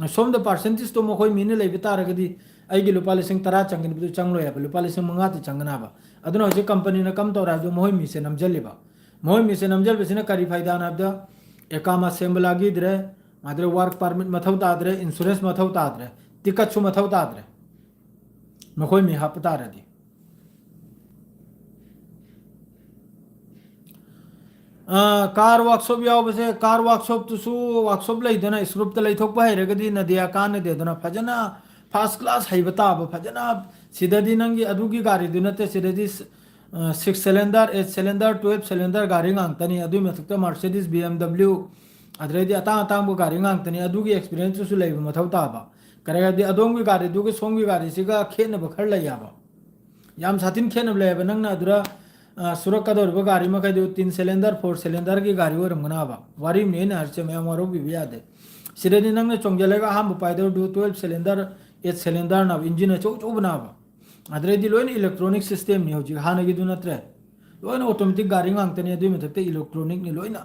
ꯁꯣꯝꯗ ꯄꯥꯔꯁꯦꯟꯇꯦꯖꯇꯣ ꯃꯈꯣꯏ ꯃꯤꯅ ꯂꯩꯕ ꯇꯥꯔꯒꯗꯤ, ꯑꯩꯒꯤ ꯂꯨꯄꯥ ꯂꯤꯁꯤꯡ ꯇꯔꯥ ꯆꯪꯒꯅꯤꯕꯗꯨ ꯆꯪꯂꯣꯏ ꯍꯥꯏꯕ, ꯂꯨꯄꯥ ꯂꯤꯁꯤꯡ ꯃꯉꯥꯗ ꯆꯪꯒꯅꯕ꯫ ꯑꯗꯨꯅ ꯍꯧꯖꯤꯛ ꯀꯝꯄꯅꯤꯅ ꯀꯝ ꯇꯧꯔꯦ ꯍꯥꯏꯕꯗꯣ, ꯃꯈꯣꯏ ꯃꯤꯁꯦ ꯅꯝꯁꯤꯜꯂꯤꯕ꯫ ꯃꯈꯣꯏ ꯃꯤꯁꯦ ꯅꯝꯁꯤꯟꯕꯁꯤꯅ ꯀꯔꯤ ꯐꯥꯏꯗꯥꯅꯣ ꯍꯥꯏꯕꯗ, ꯑꯦꯀꯥꯃꯥ ꯁꯦꯝꯕ ꯂꯥꯒꯤꯗ꯭ꯔꯦ, ꯑꯗꯨꯗ ꯋꯥꯔꯛ ꯄꯥꯔꯃꯤꯠ ꯃꯊꯧ ꯇꯥꯗ꯭ꯔꯦ, ꯏꯟꯁꯨꯔꯦꯟꯁ ꯃꯊꯧ ꯇꯥꯗ꯭ꯔꯦ, ꯇꯤꯀꯠꯁꯨ ꯃꯊꯧ ꯇꯥꯗ꯭ꯔꯦ, ꯃꯈꯣꯏ ꯃꯤ ꯍꯥꯞꯄ ꯇꯥꯔꯗꯤ꯫ ꯑ, ꯀꯥꯔ ꯋꯥꯛꯁꯣꯞ ꯌꯥꯎꯕꯁꯦ, ꯀꯥꯔ ꯋꯥꯛꯁꯣꯞꯇꯨꯁꯨ, ꯋꯥꯛꯁꯣꯞ ꯂꯩꯗꯅ, ꯁ꯭ꯀ꯭ꯔꯨꯞꯇ ꯂꯩꯊꯣꯛꯄ ꯍꯩꯔꯒꯗꯤ ꯅꯗꯤꯌꯥ ꯀꯥꯟꯅꯗꯦꯗꯅ, ꯐꯖꯅ ꯐꯥꯔꯁ ꯀ꯭ꯂꯥꯁ ꯍꯩꯕ ꯇꯥꯕ, ꯐꯖꯅ꯫ ꯁꯤꯗꯗꯤ ꯅꯪꯒꯤ ꯑꯗꯨꯒꯤ ꯒꯥꯔꯤꯗꯨ ꯅꯠꯇꯦ, ꯁꯤꯗꯗꯤ ꯁ-, ꯑ, six cylinder, eight cylinder, twelve cylinder ꯒꯥꯔꯤ ꯉꯥꯛꯇꯅꯤ꯫ ꯑꯗꯨꯒꯤ ꯃꯊꯛꯇ ꯃꯥꯔꯁꯤꯗꯤꯁ, ꯕꯤ ꯑꯦꯝ ꯗꯕ꯭ꯂꯤꯎ, ꯑꯗꯨꯗꯩꯗꯤ ꯑꯇꯥꯡ ꯑꯇꯥꯡꯕ ꯒꯥꯔꯤ ꯉꯥꯛꯇꯅꯤ꯫ ꯑꯗꯨꯒꯤ ꯑꯦꯛꯁꯄꯤꯔꯤꯌꯦꯟꯁꯇꯨꯁꯨ ꯂꯩꯕ ꯃꯊꯧ ꯇꯥꯕ꯫ ꯀꯔꯤꯒꯤꯗꯤ ꯑꯗꯣꯝꯒꯤ ꯒꯥꯔꯤꯗꯨꯒ ꯁꯣꯝꯒꯤ ꯒꯥꯔꯤꯁꯤꯒ ꯈꯦꯠꯅꯕ ꯈꯔ ꯂꯩ ꯌꯥꯕ꯫ ꯌꯥꯝ ꯁꯥꯊꯤꯅ ꯈꯦꯠꯅꯕ ꯂꯩꯌꯦꯕ꯫ ꯅꯪꯅ ꯑꯗꯨꯗ, ꯑ, ꯁꯨꯔꯛꯀꯗꯧꯔꯤꯕ ꯒꯥꯔꯤ ꯃꯈꯩꯗꯨ ꯇꯤꯟ ꯁꯤꯂꯤꯟꯗꯔ, ꯐꯣꯔ ꯁꯤꯂꯤꯟꯗꯔꯒꯤ ꯒꯥꯔꯤ ꯑꯣꯏꯔꯝꯒꯅꯕ꯫ ꯋꯥꯔꯤꯅꯤ ꯑꯩꯅ ꯍꯥꯏꯔꯤꯁꯦ, ꯃꯌꯥꯝ ꯋꯥꯔꯧꯕꯤꯕ ꯌꯥꯗꯦ꯫ ꯁꯤꯗꯗꯤ ꯅꯪꯅ ꯆꯣꯡꯁꯤꯜꯂꯒ ꯑꯍꯥꯟꯕ ꯄꯥꯏꯗꯧꯔꯤꯗꯨ ꯇꯨꯌꯦꯜꯞ ꯁꯤꯂꯤꯟꯗꯔ, ꯑꯩꯠ ꯁꯤꯂꯤꯟꯗꯔꯅꯕ, ꯏꯟꯖꯤꯟ ꯑꯆꯧ ꯑꯆꯧꯕꯅꯕ꯫ ꯑꯗꯨꯗꯩꯗꯤ ꯂꯣꯏꯅ ꯏꯂꯦꯛꯇ꯭ꯔꯣꯅꯤꯛ ꯁꯤꯁꯇꯦꯝꯅꯤ ꯍꯧꯖꯤꯛ, ꯍꯥꯟꯅꯒꯤꯗꯨ ꯅꯠꯇ꯭ꯔꯦ꯫ ꯂꯣꯏꯅ ꯑꯣꯇꯣꯃꯦꯇꯤꯛ ꯒꯥꯔꯤ ꯉꯥꯛꯇꯅꯤ, ꯑꯗꯨꯒꯤ ꯃꯊꯛꯇ ꯏꯂꯦꯛꯇ꯭ꯔꯣꯅꯤꯛꯅꯤ ꯂꯣꯏꯅ꯫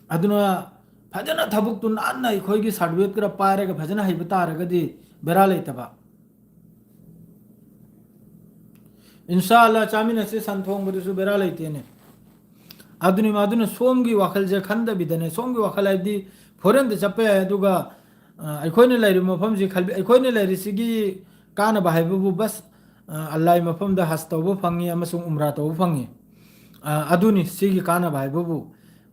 ꯑꯗꯨꯅ ꯐꯖꯅ ꯊꯕꯛꯇꯨ ꯅꯥꯟꯅ ꯑꯩꯈꯣꯏꯒꯤ ꯁꯥꯔꯇꯤꯐꯤꯀꯦꯠ ꯈꯔ ꯄꯥꯏꯔꯒ ꯐꯖꯅ ꯍꯩꯕ ꯇꯥꯔꯒꯗꯤ ꯕꯦꯔꯥ ꯂꯩꯇꯕ꯫ ꯏꯟꯁꯥ ꯑꯜꯂꯥ, ꯆꯥꯃꯤꯟꯅꯁꯤ꯫ ꯁꯟ ꯊꯣꯡꯕꯗꯨꯁꯨ ꯕꯦꯔꯥ ꯂꯩꯇꯦꯅꯦ꯫ ꯑꯗꯨꯅꯤ, ꯃꯗꯨꯅ ꯁꯣꯝꯒꯤ ꯋꯥꯈꯜꯁꯦ ꯈꯟꯗꯕꯤꯗꯅꯦ, ꯁꯣꯝꯒꯤ ꯋꯥꯈꯜ ꯍꯥꯏꯕꯗꯤ ꯐꯣꯔꯦꯟꯗ ꯆꯠꯄ ꯌꯥꯏ, ꯑꯗꯨꯒ, ꯑ, ꯑꯩꯈꯣꯏꯅ ꯂꯩꯔꯤꯕ ꯃꯐꯝꯁꯤ ꯈꯜꯕꯤ-, ꯑꯩꯈꯣꯏꯅ ꯂꯩꯔꯤꯁꯤꯒꯤ ꯀꯥꯟꯅꯕ ꯍꯥꯏꯕꯕꯨ ꯕꯁ, ꯑ, ꯑꯜꯂꯥꯍꯒꯤ ꯃꯐꯝꯗ ꯍꯖ ꯇꯧꯕ ꯐꯪꯉꯤ ꯑꯃꯁꯨꯡ ꯎꯝꯔꯥ ꯇꯧꯕ ꯐꯪꯉꯤ꯫ ꯑ, ꯑꯗꯨꯅꯤ ꯁꯤꯒꯤ ꯀꯥꯟꯅꯕ ꯍꯥꯏꯕꯕꯨ꯫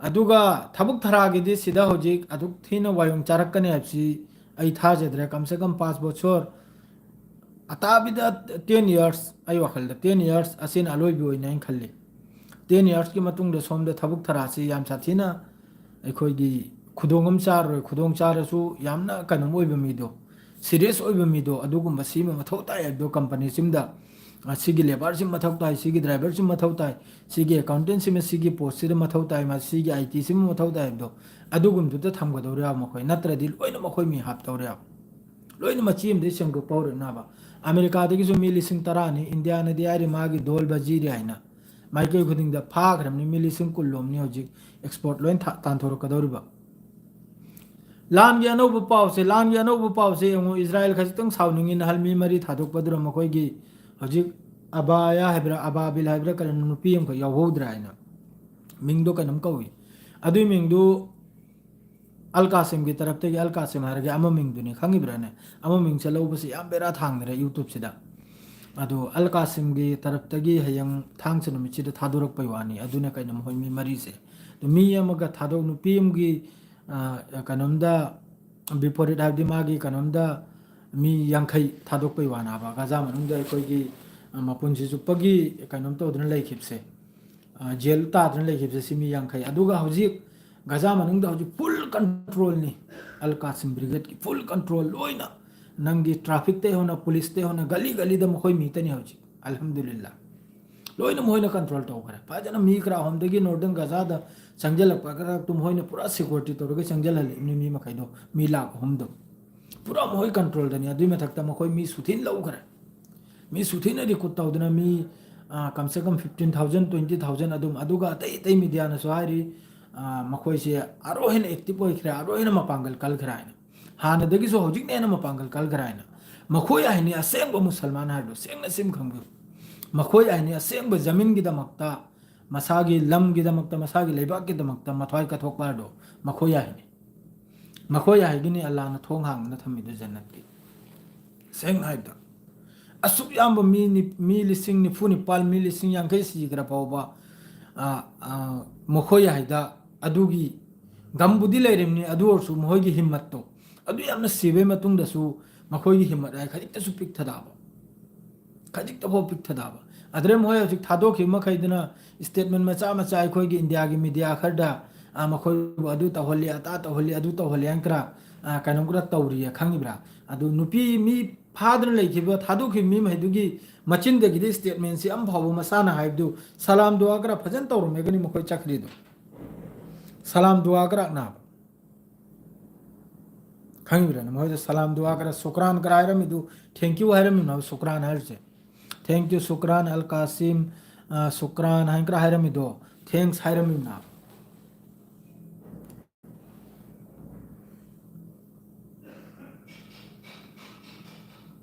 ꯑꯗꯨꯒ ꯊꯕꯛ ꯊꯔꯥꯒꯤꯗꯤ ꯁꯤꯗ ꯍꯧꯖꯤꯛ ꯑꯗꯨꯛ ꯊꯤꯅ ꯋꯥꯌꯣꯡ ꯆꯥꯔꯛꯀꯅꯤ ꯍꯥꯏꯕꯁꯤ ꯑꯩ ꯊꯥꯖꯗ꯭ꯔꯦ꯫ ꯀꯝ ꯁꯦ ꯀꯝ ꯄꯥꯁ ꯕꯣꯠꯁꯣꯔ ꯑꯇꯥꯕꯤꯗ ten years, ꯑꯩ ꯋꯥꯈꯜꯗ ten years ꯑꯁꯤꯅ ꯑꯂꯣꯏꯕ ꯑꯣꯏꯅ ꯑꯩꯅ ꯈꯜꯂꯤ꯫ Ten yearsꯀꯤ ꯃꯇꯨꯡꯗ ꯁꯣꯝꯗ ꯊꯕꯛ ꯊꯔꯥꯁꯤ ꯌꯥꯝ ꯁꯥꯊꯤꯅ ꯑꯩꯈꯣꯏꯒꯤ ꯈꯨꯗꯣꯡ ꯑꯃ ꯆꯥꯔꯔꯣꯏ꯫ ꯈꯨꯗꯣꯡ ꯆꯥꯔꯁꯨ ꯌꯥꯝꯅ ꯀꯩꯅꯣꯝ ꯑꯣꯏꯕ ꯃꯤꯗꯣ, serious ꯑꯣꯏꯕ ꯃꯤꯗꯣ, ꯑꯗꯨꯒꯨꯝꯕ ꯁꯤꯃ ꯃꯊꯧ ꯇꯥꯏ ꯍꯥꯏꯕꯗꯣ ꯀꯝꯄꯅꯤꯁꯤꯃꯗ, ꯑ, ꯁꯤꯒꯤ labourꯁꯤ ꯃꯊꯧ ꯇꯥꯏ, ꯁꯤꯒꯤ driverꯁꯤ ꯃꯊꯧ ꯇꯥꯏ, ꯁꯤꯒꯤ accountantꯁꯤꯃ ꯁꯤꯒꯤ postꯁꯤꯗ ꯃꯊꯧ ꯇꯥꯏ, ꯃꯥ ꯁꯤꯒꯤ ITꯁꯤꯃ ꯃꯊꯧ ꯇꯥꯏ ꯍꯥꯏꯕꯗꯣ, ꯑꯗꯨꯒꯨꯝꯕꯗꯨꯗ ꯊꯝꯒꯗꯧꯔꯦꯕ ꯃꯈꯣꯏ, ꯅꯠꯇ꯭ꯔꯗꯤ ꯂꯣꯏꯅ ꯃꯈꯣꯏ ꯃꯤ ꯍꯥꯞꯇꯧꯔꯦꯕ꯫ ꯂꯣꯏꯅ ꯃꯆꯤ ꯑꯃꯗꯒꯤ ꯁꯦꯝꯗꯣꯛꯄ ꯍꯧꯔꯛꯅꯕ꯫ ꯑꯃꯦꯔꯤꯀꯥꯗꯒꯤꯁꯨ ꯃꯤ ꯂꯤꯁꯤꯡ ꯇꯔꯥꯅꯤ, ꯏꯟꯗꯤꯌꯥꯅꯗꯤ ꯍꯥꯏꯔꯤ ꯃꯥꯒꯤ ꯗꯣꯜ ꯕꯖꯤꯔꯤ ꯍꯥꯏꯅ꯫ ꯃꯥꯏꯀꯩ ꯈꯨꯗꯤꯡꯗ ꯐꯥꯈ꯭ꯔꯕꯅꯤ, ꯃꯤ ꯂꯤꯁꯤꯡ ꯀꯨꯟ ꯂꯣꯝꯅꯤ ꯍꯧꯖꯤꯛ export ꯂꯣꯏ ꯊꯥ-, ꯇꯥꯟꯊꯣꯔꯛꯀꯗꯧꯔꯤꯕ꯫ ꯂꯥꯟꯒꯤ ꯑꯅꯧꯕ ꯄꯥꯎꯁꯦ, ꯂꯥꯟꯒꯤ ꯑꯅꯧꯕ ꯄꯥꯎꯁꯦ ꯌꯦꯡꯉꯨ, ꯏꯖꯔꯥꯏꯜ ꯈꯖꯤꯛꯇꯪ ꯁꯥꯎꯅꯤꯡꯉꯤ, ꯅꯍꯥꯟ ꯃꯤ ꯃꯔꯤ ꯊꯥꯗꯣꯛꯄꯗꯨꯗ ꯃꯈꯣꯏꯒꯤ ꯍꯧꯖꯤꯛ ꯑꯕꯥꯌꯥ ꯍꯥꯏꯕ꯭ꯔꯥ, ꯑꯕꯥꯕꯤꯜ ꯍꯥꯏꯕ꯭ꯔꯥ, ꯀꯔꯤꯅꯣ, ꯅꯨꯄꯤ ꯑꯃꯈꯛ ꯌꯥꯎꯍꯧꯗ꯭ꯔꯦ ꯍꯥꯏꯅ꯫ ꯃꯤꯡꯗꯣ ꯀꯩꯅꯣꯝ ꯀꯧꯏ꯫ ꯑꯗꯨꯏ ꯃꯤꯡꯗꯨ ꯑꯜ ꯀꯥꯁꯤꯝꯒꯤ ꯇꯔꯞꯇꯒꯤ, ꯑꯜ ꯀꯥꯁꯤꯝ ꯍꯥꯏꯔꯒ ꯑꯃ ꯃꯤꯡꯗꯨꯅꯤ, ꯈꯪꯉꯤꯕ꯭ꯔꯥꯅꯦ? ꯑꯃ ꯃꯤꯡꯁꯦ ꯂꯧꯕꯁꯤ ꯌꯥꯝ ꯕꯦꯔꯥ ꯊꯥꯡꯗ꯭ꯔꯦ YouTubeꯁꯤꯗ꯫ ꯑꯗꯣ ꯑꯜ ꯀꯥꯁꯤꯝꯒꯤ ꯇꯔꯞꯇꯒꯤ ꯍꯌꯦꯡ ꯊꯥꯡꯁ ꯅꯨꯃꯤꯠꯁꯤꯗ ꯊꯥꯗꯣꯔꯛꯄꯩ ꯋꯥꯅꯤ꯫ ꯑꯗꯨꯅ ꯀꯩꯅꯣ, ꯃꯈꯣꯏ ꯃꯤ ꯃꯔꯤꯁꯦ꯫ ꯑꯗꯨ ꯃꯤ ꯑꯃꯒ ꯊꯥꯗꯣꯛ-, ꯅꯨꯄꯤ ꯑꯃꯒꯤ, ꯑ, ꯀꯩꯅꯣꯝꯗ, ꯕꯤꯄꯣꯔꯤꯠ ꯍꯥꯏꯕꯗꯤ ꯃꯥꯒꯤ ꯀꯩꯅꯣꯝꯗ ꯃꯤ ꯌꯥꯡꯈꯩ ꯊꯥꯗꯣꯛꯄꯩ ꯋꯥꯅꯦꯕ꯫ ꯒꯥꯖꯥ ꯃꯅꯨꯡꯗ ꯑꯩꯈꯣꯏꯒꯤ, ꯑ, ꯃꯄꯨꯟꯁꯤ ꯆꯨꯞꯄꯒꯤ ꯀꯩꯅꯣꯝ ꯇꯧꯗꯅ ꯂꯩꯈꯤꯕꯁꯦ, ꯑ, ꯖꯦꯜ ꯇꯥꯗꯅ ꯂꯩꯈꯤꯕꯁꯦ ꯁꯤ ꯃꯤ ꯌꯥꯡꯈꯩ꯫ ꯑꯗꯨꯒ ꯍꯧꯖꯤꯛ ꯒꯥꯖꯥ ꯃꯅꯨꯡꯗ ꯍꯧꯖꯤꯛ full controlꯅꯤ꯫ ꯑꯜ ꯀꯥꯁꯤꯝ brigadeꯀꯤ full control ꯂꯣꯏꯅ꯫ ꯅꯪꯒꯤ trafficꯇꯩ ꯍꯧꯅ, policeꯇꯩ ꯍꯧꯅ, ꯒꯂꯤ ꯒꯂꯤꯗ ꯃꯈꯣꯏ ꯃꯤ ꯇꯅꯤ ꯍꯧꯖꯤꯛ꯫ ꯑꯜꯍꯝꯗꯨꯂꯤꯜꯂꯥ꯫ ꯂꯣꯏꯅ ꯃꯈꯣꯏꯅ control ꯇꯧꯈ꯭ꯔꯦ꯫ ꯐꯖꯅ ꯃꯤ ꯈꯔ ꯑꯍꯨꯝꯗꯒꯤ northern ꯒꯥꯖꯥꯗ ꯆꯪꯁꯤꯜꯂꯛꯄ ꯈꯔ ꯃꯈꯣꯏꯅ ꯄꯨꯔꯥ security ꯇꯧꯔꯒ ꯆꯪꯁꯤꯜꯍꯜꯂꯤꯕꯅꯤ ꯃꯤ ꯃꯈꯩꯗꯣ, ꯃꯤ ꯂꯥꯈ ꯑꯍꯨꯝꯗꯣ꯫ ꯄꯨꯔꯥ ꯃꯈꯣꯏ controlꯗꯅꯤ꯫ ꯑꯗꯨꯏ ꯃꯊꯛꯇ ꯃꯈꯣꯏ ꯃꯤ ꯁꯨꯊꯤꯅ ꯂꯧꯈ꯭ꯔꯦ꯫ ꯃꯤ ꯁꯨꯊꯤꯅ recruit ꯇꯧꯗꯅ ꯃꯤ, ꯑ, ꯀꯝ ꯁꯦ ꯀꯝ fifteen thousand, twenty thousand ꯑꯗꯨꯝ, ꯑꯗꯨꯒ ꯑꯇꯩ ꯑꯇꯩ mediaꯅꯁꯨ ꯍꯥꯏꯔꯤ, ꯑ, ꯃꯈꯣꯏꯁꯦ ꯑꯔꯣ ꯍꯦꯟꯅ active ꯑꯣꯏꯈ꯭ꯔꯦ, ꯑꯔꯣ ꯍꯦꯟꯅ ꯃꯄꯥꯡꯒꯜ ꯀꯜꯈ꯭ꯔꯦ ꯍꯥꯏꯅ꯫ ꯍꯥꯟꯅꯗꯒꯤꯁꯨ ꯍꯧꯖꯤꯛꯅ ꯍꯦꯟꯅ ꯃꯄꯥꯡꯒꯜ ꯀꯜꯈ꯭ꯔꯦ ꯍꯥꯏꯅ꯫ ꯃꯈꯣꯏ ꯍꯥꯏꯅꯤ ꯑꯁꯦꯡꯕ ꯃꯨꯁꯜꯃꯥꯟ ꯍꯥꯏꯕꯗꯣ, ꯁꯦꯡꯅ ꯁꯤꯝ ꯈꯪꯕꯤꯌꯨ꯫ ꯃꯈꯣꯏ ꯍꯥꯏꯅꯤ ꯑꯁꯦꯡꯕ ꯖꯃꯤꯟꯒꯤꯗꯃꯛꯇ, ꯃꯁꯥꯒꯤ ꯂꯝꯒꯤꯗꯃꯛꯇ, ꯃꯁꯥꯒꯤ ꯂꯩꯕꯥꯛꯀꯤꯗꯃꯛꯇ ꯃꯊ꯭ꯋꯥꯏ ꯀꯠꯊꯣꯛꯄ ꯍꯥꯏꯗꯣ ꯃꯈꯣꯏ ꯍꯥꯏꯅꯤ꯫ ꯃꯈꯣꯏ ꯍꯥꯏꯒꯤꯅꯤ ꯑꯜꯂꯥꯅ ꯊꯣꯡ ꯍꯥꯡꯗꯨꯅ ꯊꯝꯃꯤꯗꯣ ꯖꯟꯅꯠꯀꯤ꯫ ꯁꯦꯡꯅ ꯍꯥꯏꯕꯗ, ꯑꯁꯨꯛ ꯌꯥꯝꯕ ꯃꯤ ꯅꯤ-, ꯃꯤ ꯂꯤꯁꯤꯡ ꯅꯤꯐꯨ ꯅꯤꯄꯥꯜ, ꯃꯤ ꯂꯤꯁꯤꯡ ꯌꯥꯡꯈꯩ ꯁꯤꯈ꯭ꯔ ꯐꯥꯎꯕ, ꯑ, ꯑ, ꯃꯈꯣꯏ ꯍꯥꯏꯗ ꯑꯗꯨꯒꯤ ꯒꯝꯕꯨꯗꯤ ꯂꯩꯔꯤꯕꯅꯤ, ꯑꯗꯨ ꯑꯣꯏꯔꯁꯨ ꯃꯈꯣꯏꯒꯤ ꯍꯤꯝꯃꯠꯇꯣ, ꯑꯗꯨ ꯌꯥꯝꯅ ꯁꯤꯕꯩ ꯃꯇꯨꯡꯗꯁꯨ ꯃꯈꯣꯏꯒꯤ ꯍꯤꯝꯃꯠ ꯍꯥꯏ ꯈꯖꯤꯛꯇꯁꯨ ꯄꯤꯛꯊꯗꯕ, ꯈꯖꯤꯛꯇꯐꯥꯎ ꯄꯤꯛꯊꯗꯕ꯫ ꯑꯗꯨꯗꯩ ꯃꯈꯣꯏ ꯍꯧꯖꯤꯛ ꯊꯥꯗꯣꯛꯈꯤꯕ ꯃꯈꯩꯗꯨꯅ statement ꯃꯆꯥ ꯃꯆꯥ ꯑꯩꯈꯣꯏꯒꯤ ꯏꯟꯗꯤꯌꯥꯒꯤ media ꯈꯔꯗ, ꯑ, ꯃꯈꯣꯏꯕꯨ ꯑꯗꯨ ꯇꯧꯍꯜꯂꯤ, ꯑꯗꯥ ꯇꯧꯍꯜꯂꯤ, ꯑꯗꯨ ꯇꯧꯍꯜꯂꯤ ꯍꯥꯏꯅ ꯈꯔ, ꯑ, ꯀꯩꯅꯣꯝ ꯈꯔ ꯇꯧꯔꯤꯌꯦ, ꯈꯪꯉꯤꯕ꯭ꯔꯥ? ꯑꯗꯨ ꯅꯨꯄꯤ ꯃꯤ ꯐꯥꯗꯨꯅ ꯂꯩꯈꯤꯕ, ꯊꯥꯗꯣꯛꯈꯤꯕ ꯃꯤ ꯃꯈꯩꯗꯨꯒꯤ ꯃꯆꯤꯟꯗꯒꯤꯗꯤ statement ꯁꯤ ꯑꯃ ꯐꯥꯎꯕ ꯃꯁꯥꯅ ꯍꯥꯏꯕꯗꯨ ꯁꯂꯥꯝ ꯗꯨꯋꯥ ꯈꯔ ꯐꯖꯅ ꯇꯧꯔꯝꯃꯒꯅꯤ ꯃꯈꯣꯏ ꯆꯠꯈ꯭ꯔꯤꯗꯣ꯫ ꯁꯂꯥꯝ ꯗꯨꯋꯥ ꯈꯔ ꯅꯥꯕ꯫ ꯈꯪꯉꯤꯕ꯭ꯔꯥ? ꯃꯈꯣꯏꯗ ꯁꯂꯥꯝ ꯗꯨꯋꯥ ꯈꯔ, ꯁꯨꯀ꯭ꯔꯥꯟ ꯈꯔ ꯍꯥꯏꯔꯝꯃꯤꯗꯨ, thank you ꯍꯥꯏꯔꯝꯃꯤꯅꯣ ꯍꯥꯏꯕ ꯁꯨꯀ꯭ꯔꯥꯟ ꯍꯥꯏꯔꯤꯁꯦ꯫ Thank you, ꯁꯨꯀ꯭ꯔꯥꯟ ꯑꯜ ꯀꯥꯁꯤꯝ, ꯑ, ꯁꯨꯀ꯭ꯔꯥꯟ ꯍꯥꯏꯅ ꯈꯔ ꯍꯥꯏꯔꯝꯃꯤꯗꯣ, thanks ꯍꯥꯏꯔꯝꯃꯤꯅ꯫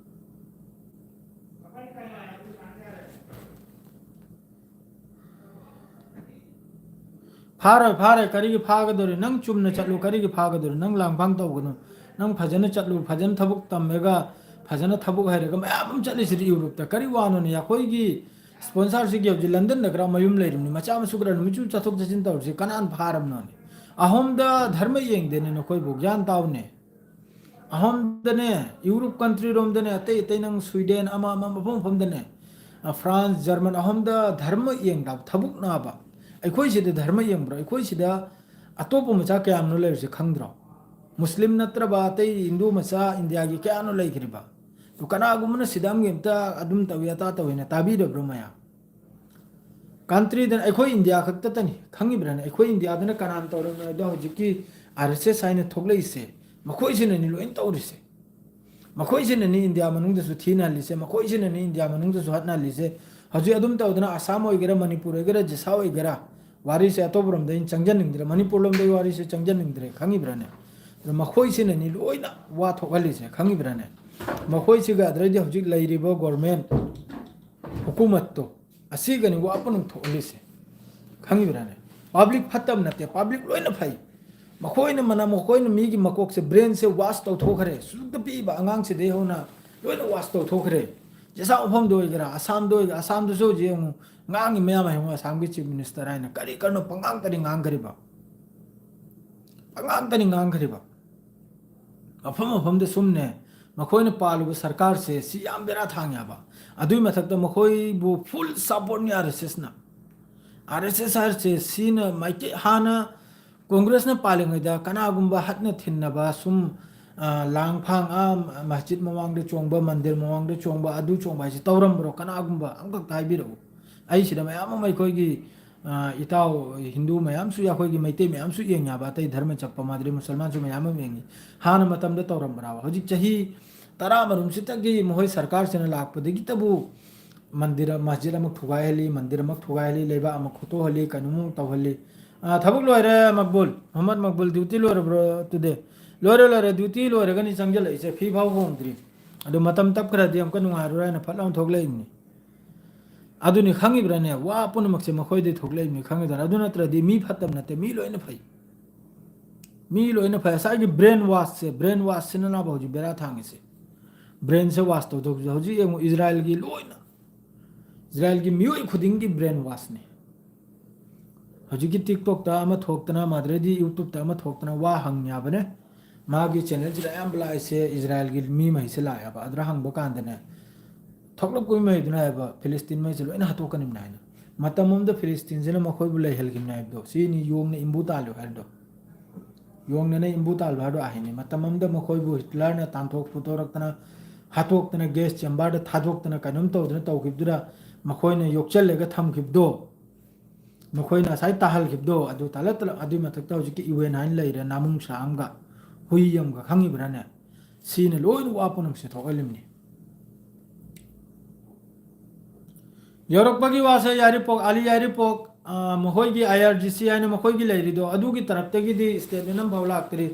ꯐꯥꯔꯣꯏ, ꯐꯥꯔꯣꯏ, ꯀꯔꯤꯒꯤ ꯐꯥꯒꯗꯧꯔꯤ? ꯅꯪ ꯆꯨꯝꯅ ꯆꯠꯂꯨ, ꯀꯔꯤꯒꯤ ꯐꯥꯒꯗꯧꯔꯤ? ꯅꯪ ꯂꯥꯡꯐꯥꯡ ꯇꯧꯒꯅꯨ꯫ ꯅꯪ ꯐꯖꯅ ꯆꯠꯂꯨ, ꯐꯖꯅ ꯊꯕꯛ ꯇꯝꯃꯒ, ꯐꯖꯅ ꯊꯕꯛ ꯍꯩꯔꯒ ꯃꯌꯥꯝ ꯑꯃ ꯆꯠꯂꯤꯁꯤꯗꯤ ꯌꯨꯔꯣꯞꯇ꯫ ꯀꯔꯤ ꯋꯥꯅꯣꯅꯦ? ꯑꯩꯈꯣꯏꯒꯤ sponsor ꯁꯤꯒꯤ ꯍꯧꯖꯤꯛ ꯂꯟꯗꯟꯗ ꯈꯔ ꯃꯌꯨꯝ ꯂꯩꯔꯤꯕꯅꯤ, ꯃꯆꯥ ꯃꯁꯨ ꯈꯔ ꯅꯨꯃꯤꯠ ꯆꯨꯞ ꯆꯠꯊꯣꯛ ꯆꯠꯁꯤꯟ ꯇꯧꯔꯤꯁꯤ ꯀꯅꯥꯅ ꯐꯥꯔꯝꯅꯣꯅꯦ? ꯑꯍꯣꯝꯗ ꯙꯔꯃ ꯌꯦꯡꯗꯦꯅꯦ ꯅꯈꯣꯏꯕꯨ, ꯒ꯭ꯌꯥꯟ ꯇꯥꯎꯅꯦ꯫ ꯑꯍꯣꯝꯗꯅꯦ, ꯌꯨꯔꯣꯞ country ꯔꯣꯝꯗꯅꯦ, ꯑꯇꯩ ꯑꯇꯩ ꯅꯪ ꯁ꯭ꯋꯤꯗꯦꯟ ꯑꯃ ꯑꯃ ꯃꯐꯝ ꯃꯐꯝꯗꯅꯦ, ꯑ, ꯐ꯭ꯔꯥꯟꯁ, ꯖꯔꯃꯟ ꯑꯍꯣꯝꯗ ꯙꯔꯃ ꯌꯦꯡꯗꯕ, ꯊꯕꯛ ꯅꯥꯕ꯫ ꯑꯩꯈꯣꯏ ꯁꯤꯗ ꯙꯔꯃ ꯌꯦꯡꯕ꯭ꯔꯣ? ꯑꯩꯈꯣꯏ ꯁꯤꯗ ꯑꯇꯣꯞꯄ ꯃꯆꯥ ꯀꯌꯥꯝꯅꯣ ꯂꯩꯔꯤꯁꯦ ꯈꯪꯗ꯭ꯔꯣ? ꯃꯨꯁꯂꯤꯝ ꯅꯠꯇ꯭ꯔꯕ ꯑꯇꯩ ꯍꯤꯟꯗꯨ ꯃꯆꯥ ꯏꯟꯗꯤꯌꯥꯒꯤ ꯀꯌꯥꯅꯣ ꯂꯩꯈ꯭ꯔꯤꯕ? ꯑꯗꯨ ꯀꯅꯥꯒꯨꯝꯕꯅ ꯁꯤꯗ ꯑꯃꯒꯤ ꯑꯝꯇ ꯑꯗꯨꯝ ꯇꯧꯏ ꯑꯇꯥ ꯇꯧꯏꯅ ꯇꯥꯕꯤꯗꯕ꯭ꯔꯣ ꯃꯌꯥꯝ? Country ꯗꯅ ꯑꯩꯈꯣꯏ ꯏꯟꯗꯤꯌꯥ ꯈꯛꯇꯇꯅꯤ, ꯈꯪꯉꯤꯕ꯭ꯔꯥꯅꯦ? ꯑꯩꯈꯣꯏ ꯏꯟꯗꯤꯌꯥꯗꯅ ꯀꯅꯥꯅ ꯇꯧꯔꯝꯃꯦ ꯍꯥꯏꯗꯣ ꯍꯧꯖꯤꯛꯀꯤ ꯑꯥꯔ ꯑꯦꯁ ꯑꯦꯁ ꯍꯥꯏꯅ ꯊꯣꯛꯂꯛꯏꯁꯦ, ꯃꯈꯣꯏꯁꯤꯅꯅꯤ ꯂꯣꯏꯅ ꯇꯧꯔꯤꯁꯦ꯫ ꯃꯈꯣꯏꯁꯤꯅꯅꯤ ꯏꯟꯗꯤꯌꯥ ꯃꯅꯨꯡꯗꯁꯨ ꯊꯤꯅꯍꯜꯂꯤꯁꯦ, ꯃꯈꯣꯏꯁꯤꯅꯅꯤ ꯏꯟꯗꯤꯌꯥ ꯃꯅꯨꯡꯗꯁꯨ ꯍꯠꯅꯍꯜꯂꯤꯁꯦ꯫ ꯍꯧꯖꯤꯛ ꯑꯗꯨꯝ ꯇꯧꯗꯅ ꯑꯁꯥꯝ ꯑꯣꯏꯒꯦꯔꯥ, ꯃꯅꯤꯄꯨꯔ ꯑꯣꯏꯒꯦꯔꯥ, ꯖꯤꯁꯥ ꯑꯣꯏꯒꯦꯔꯥ, ꯋꯥꯔꯤꯁꯦ ꯑꯇꯣꯞꯄꯔꯣꯝꯗ ꯑꯩꯅ ꯆꯪꯖꯅꯤꯡꯗ꯭ꯔꯦ, ꯃꯅꯤꯄꯨꯔ ꯂꯣꯝꯗꯒꯤ ꯋꯥꯔꯤꯁꯦ ꯆꯪꯖꯅꯤꯡꯗ꯭ꯔꯦ, ꯈꯪꯉꯤꯕ꯭ꯔꯥꯅꯦ? ꯑꯗꯣ ꯃꯈꯣꯏꯁꯤꯅꯅꯤ ꯂꯣꯏꯅ ꯋꯥ ꯊꯣꯛꯍꯜꯂꯤꯁꯦ, ꯈꯪꯉꯤꯕ꯭ꯔꯥꯅꯦ? ꯃꯈꯣꯏꯁꯤꯒ ꯑꯗꯨꯗꯩꯗꯤ ꯍꯧꯖꯤꯛ ꯂꯩꯔꯤꯕ government, ꯍꯨꯀꯨꯃꯠꯇꯣ ꯑꯁꯤꯒꯅꯤ ꯋꯥ ꯄꯨꯝꯅꯃꯛ ꯊꯣꯛꯍꯜꯂꯤꯁꯦ꯫ ꯈꯪꯉꯤꯕ꯭ꯔꯥꯅꯦ? ꯄꯕ꯭ꯂꯤꯛ ꯐꯠꯇꯕ ꯅꯠꯇꯦ, ꯄꯕ꯭ꯂꯤꯛ ꯂꯣꯏꯅ ꯐꯩ꯫ ꯃꯈꯣꯏꯅ ꯃꯅ ꯃꯈꯣꯏꯅ ꯃꯤꯒꯤ ꯃꯀꯣꯛꯁꯦ, ꯕ꯭ꯔꯦꯟꯁꯦ ꯋꯥꯁ ꯇꯧꯊꯣꯛꯈ꯭ꯔꯦ꯫ ꯁꯨꯛꯇ ꯄꯤꯛꯏꯕ ꯑꯉꯥꯡꯁꯤꯗꯩ ꯍꯧꯅ ꯂꯣꯏꯅ ꯋꯥꯁ ꯇꯧꯊꯣꯛꯈ꯭ꯔꯦ꯫ ꯖꯦꯁꯥ ꯃꯐꯝꯗ ꯑꯣꯏꯒꯦꯔꯥ, ꯑꯁꯥꯝꯗ ꯑꯣꯏꯒꯦꯔꯥ, ꯑꯁꯥꯝꯗꯁꯨ ꯍꯧꯖꯤꯛ ꯌꯦꯡꯉꯨ, ꯉꯥꯡꯉꯤ ꯃꯌꯥꯝ ꯌꯦꯡꯉꯨ, ꯑꯁꯥꯝꯒꯤ ꯆꯤꯐ ꯃꯤꯅꯤꯁꯇꯔ ꯍꯥꯏꯅ ꯀꯔꯤ ꯀꯔꯤꯅꯣ ꯄꯉꯥꯡꯇꯅꯤ ꯉꯥꯡꯈ꯭ꯔꯤꯕ꯫ ꯄꯉꯥꯡꯇꯅꯤ ꯉꯥꯡꯈ꯭ꯔꯤꯕ꯫ ꯃꯐꯝ ꯃꯐꯝꯗ ꯁꯨꯝꯅꯦ, ꯃꯈꯣꯏꯅ ꯄꯥꯜꯂꯨꯕ ꯁꯔꯀꯥꯔꯁꯦ ꯁꯤ ꯌꯥꯝ ꯕꯦꯔꯥ ꯊꯥꯡꯉꯦ ꯍꯥꯏꯕ꯫ ꯑꯗꯨꯏ ꯃꯊꯛꯇ ꯃꯈꯣꯏꯕꯨ ꯐꯨꯜ ꯁꯞꯄꯣꯔꯠꯅꯤ ꯑꯥꯔ ꯑꯦꯁ ꯑꯦꯁꯅ꯫ ꯑꯥꯔ ꯑꯦꯁ ꯑꯦꯁ ꯍꯥꯏꯔꯤꯁꯦ ꯁꯤꯅ ꯃꯥꯏꯀꯩ ꯍꯥꯟꯅ ꯀꯣꯡꯒ꯭ꯔꯦꯁꯅ ꯄꯥꯜꯂꯤꯉꯩꯗ ꯀꯅꯥꯒꯨꯝꯕ ꯍꯠꯅ ꯊꯤꯟꯅꯕ ꯁꯨꯝ, ꯑ, ꯂꯥꯡ ꯐꯥꯡ, ꯑ, ꯃꯁꯖꯤꯠ ꯃꯃꯥꯡꯗ ꯆꯣꯡꯕ, ꯃꯟꯗꯤꯔ ꯃꯃꯥꯡꯗ ꯆꯣꯡꯕ, ꯑꯗꯨ ꯆꯣꯡꯕ ꯍꯥꯏꯁꯦ ꯇꯧꯔꯝꯕ꯭ꯔꯣ? ꯀꯅꯥꯒꯨꯝꯕ ꯑꯃꯈꯛꯇ ꯍꯥꯏꯕꯤꯔꯛꯎ꯫ ꯑꯩ ꯁꯤꯗ ꯃꯌꯥꯝ ꯑꯃ ꯑꯩꯈꯣꯏꯒꯤ, ꯑ, ꯏꯇꯥꯎ ꯍꯤꯟꯗꯨ ꯃꯌꯥꯝꯁꯨ, ꯑꯩꯈꯣꯏꯒꯤ ꯃꯩꯇꯩ ꯃꯌꯥꯝꯁꯨ ꯌꯦꯡꯉꯦ ꯍꯥꯏꯕ, ꯑꯇꯩ ꯙꯔꯃ ꯆꯠꯄ ꯃꯥꯗ꯭ꯔꯤ ꯃꯨꯁꯜꯃꯥꯟꯁꯨ ꯃꯌꯥꯝ ꯑꯃ ꯌꯦꯡꯉꯤ꯫ ꯍꯥꯟꯅ ꯃꯇꯝꯗ ꯇꯧꯔꯝꯕ꯭ꯔꯥꯕ? ꯍꯧꯖꯤꯛ ꯆꯍꯤ ꯇꯔꯥ ꯃꯔꯨꯝꯁꯤꯗꯒꯤ ꯃꯈꯣꯏ ꯁꯔꯀꯥꯔꯁꯤꯅ ꯂꯥꯛꯄꯗꯒꯤꯇꯕꯨ ꯃꯟꯗꯤꯔ, ꯃꯁꯖꯤꯠ ꯑꯃ ꯊꯨꯒꯥꯏꯍꯜꯂꯤ, ꯃꯟꯗꯤꯔ ꯑꯃ ꯊꯨꯒꯥꯏꯍꯜꯂꯤ, ꯂꯩꯕꯥꯛ ꯑꯃ ꯈꯣꯠꯇꯣꯛꯍꯜꯂꯤ, ꯀꯩꯅꯣꯃꯨꯛ ꯇꯧꯍꯜꯂꯤ꯫ ꯑ, ꯊꯕꯛ ꯂꯣꯏꯔꯦ ꯃꯛꯕꯨꯜ, ꯃꯨꯍꯝꯃꯗ ꯃꯛꯕꯨꯜ, ꯗ꯭ꯌꯨꯇꯤ ꯂꯣꯏꯔꯕ꯭ꯔꯣ ꯇꯨꯗꯦ? ꯂꯣꯏꯔꯦ, ꯂꯣꯏꯔꯦ, ꯗ꯭ꯌꯨꯇꯤ ꯂꯣꯏꯔꯒꯅꯤ ꯆꯪꯁꯤꯜꯂꯛꯏꯁꯦ, ꯐꯤ ꯐꯥꯎ ꯍꯣꯡꯗ꯭ꯔꯤ꯫ ꯑꯗꯣ ꯃꯇꯝ ꯇꯞꯈ꯭ꯔꯗꯤ ꯑꯃꯨꯛꯀ ꯅꯨꯡꯉꯥꯏꯔꯔꯣꯏ ꯍꯥꯏꯅ ꯐꯠ ꯂꯥꯎꯅ ꯊꯣꯛꯂꯛꯏꯕꯅꯤ꯫ ꯑꯗꯨꯅꯤ ꯈꯪꯉꯤꯕ꯭ꯔꯥꯅꯦ? ꯋꯥ ꯄꯨꯝꯅꯃꯛꯁꯦ ꯃꯈꯣꯏꯗꯩ ꯊꯣꯛꯂꯛꯏꯕꯅꯤ, ꯈꯪꯉꯤꯗꯅ? ꯑꯗꯨ ꯅꯠꯇ꯭ꯔꯗꯤ ꯃꯤ ꯐꯠꯇꯕ ꯅꯠꯇꯦ, ꯃꯤ ꯂꯣꯏꯅ ꯐꯩ꯫ ꯃꯤ ꯂꯣꯏꯅ ꯐꯩ꯫ ꯉꯁꯥꯏꯒꯤ ꯕ꯭ꯔꯦꯟ ꯋꯥꯁꯁꯦ, ꯕ꯭ꯔꯦꯟ ꯋꯥꯁꯁꯤꯅꯅꯕ ꯍꯧꯖꯤꯛ ꯕꯦꯔꯥ ꯊꯥꯡꯉꯤꯁꯦ꯫ ꯕ꯭ꯔꯦꯟꯁꯦ ꯋꯥꯁ ꯇꯧꯊꯣꯛꯄꯁꯦ꯫ ꯍꯧꯖꯤꯛ ꯌꯦꯡꯉꯨ, ꯏꯖꯔꯥꯏꯜꯒꯤ ꯂꯣꯏꯅ, ꯏꯖꯔꯥꯏꯜꯒꯤ ꯃꯤꯑꯣꯏ ꯈꯨꯗꯤꯡꯒꯤ ꯕ꯭ꯔꯦꯟ ꯋꯥꯁꯅꯤ꯫ ꯍꯧꯖꯤꯛꯀꯤ ꯇꯤꯛꯇꯣꯛꯇ ꯑꯃ ꯊꯣꯛꯇꯅ, ꯃꯥꯗ꯭ꯔꯦꯗꯤ ꯌꯨꯇ꯭ꯌꯨꯕꯇ ꯑꯃ ꯊꯣꯛꯇꯅ ꯋꯥ ꯍꯪꯉꯤ ꯍꯥꯏꯕꯅꯦ꯫ ꯃꯥꯒꯤ ꯆꯦꯅꯦꯜꯁꯤꯗ ꯑꯌꯥꯝꯕ ꯂꯥꯛꯏꯁꯦ ꯏꯖꯔꯥꯏꯜꯒꯤ ꯃꯤ ꯃꯍꯩꯁꯦ ꯂꯥꯛꯑꯦꯕ꯫ ꯑꯗꯨꯗ ꯍꯪꯕ ꯀꯥꯟꯗꯅꯦ, ꯊꯣꯛꯂꯛꯄꯒꯤ ꯃꯍꯩꯗꯨꯅ ꯍꯥꯏꯕ, ꯐꯤꯂꯤꯁꯇꯤꯟ ꯃꯍꯩꯁꯦ ꯂꯣꯏꯅ ꯍꯥꯠꯇꯣꯛꯀꯅꯤꯕꯅ ꯍꯥꯏꯅ꯫ ꯃꯇꯝ ꯑꯃꯗ ꯐꯤꯂꯤꯁꯇꯤꯟꯁꯤꯅ ꯃꯈꯣꯏꯕꯨ ꯂꯩꯍꯜꯈꯤꯕꯅꯦ ꯍꯥꯏꯕꯗꯣ, ꯁꯤꯅꯤ ꯌꯣꯡꯅ ꯏꯝꯕꯨ ꯇꯥꯜꯂꯨ ꯍꯥꯏꯔꯗꯣ꯫ ꯌꯣꯡꯅꯅ ꯏꯝꯕꯨ ꯇꯥꯜꯂꯨ ꯍꯥꯏꯔꯗꯣ ꯑꯍꯤꯡꯅꯤ꯫ ꯃꯇꯝ ꯑꯃꯗ ꯃꯈꯣꯏꯕꯨ ꯍꯤꯠꯂꯔꯅ ꯇꯥꯟꯊꯣꯛ ꯐꯨꯠꯇꯣꯔꯛꯇꯅ, ꯍꯥꯠꯇꯣꯛꯇꯅ, ꯒꯦꯁ ꯆꯦꯝꯕꯔꯗ ꯊꯥꯗꯣꯛꯇꯅ, ꯀꯩꯅꯣꯝ ꯇꯧꯗꯅ ꯇꯧꯈꯤꯕꯗꯨꯗ ꯃꯈꯣꯏꯅ ꯌꯣꯛꯆꯜꯂꯒ ꯊꯝꯈꯤꯕꯗꯣ, ꯃꯈꯣꯏꯅ ꯉꯁꯥꯏ ꯇꯥꯍꯜꯈꯤꯕꯗꯣ, ꯑꯗꯨ ꯇꯥꯍꯜꯂꯛꯇꯅ, ꯑꯗꯨꯏ ꯃꯊꯛꯇ ꯍꯧꯖꯤꯛꯀꯤ ꯌꯨ ꯑꯦꯟ ꯍꯥꯏꯅ ꯂꯩꯔꯦ, ꯅꯥꯃꯨꯡ ꯁꯥ ꯑꯃꯒ ꯍꯨꯏ ꯑꯃꯒ, ꯈꯪꯉꯤꯕ꯭ꯔꯥꯅꯦ? ꯁꯤꯅ ꯂꯣꯏꯅ ꯋꯥ ꯄꯨꯝꯅꯃꯛꯁꯦ ꯊꯣꯛꯍꯜꯂꯤꯕꯅꯤ꯫ ꯌꯧꯔꯛꯄꯒꯤ ꯋꯥꯁꯦ ꯌꯥꯏꯔꯤꯄꯣꯛ, ꯑꯥꯂꯤ ꯌꯥꯏꯔꯤꯄꯣꯛ, ꯑ, ꯃꯈꯣꯏꯒꯤ ꯑꯥꯏ ꯑꯥꯔ ꯖꯤ ꯁꯤ ꯍꯥꯏꯅ ꯃꯈꯣꯏꯒꯤ ꯂꯩꯔꯤꯗꯣ, ꯑꯗꯨꯒꯤ ꯇꯔꯞꯇꯒꯤꯗꯤ ꯁ꯭ꯇꯦꯠꯃꯦꯟ ꯑꯃꯐꯥꯎ ꯂꯥꯛꯇ꯭ꯔꯤ꯫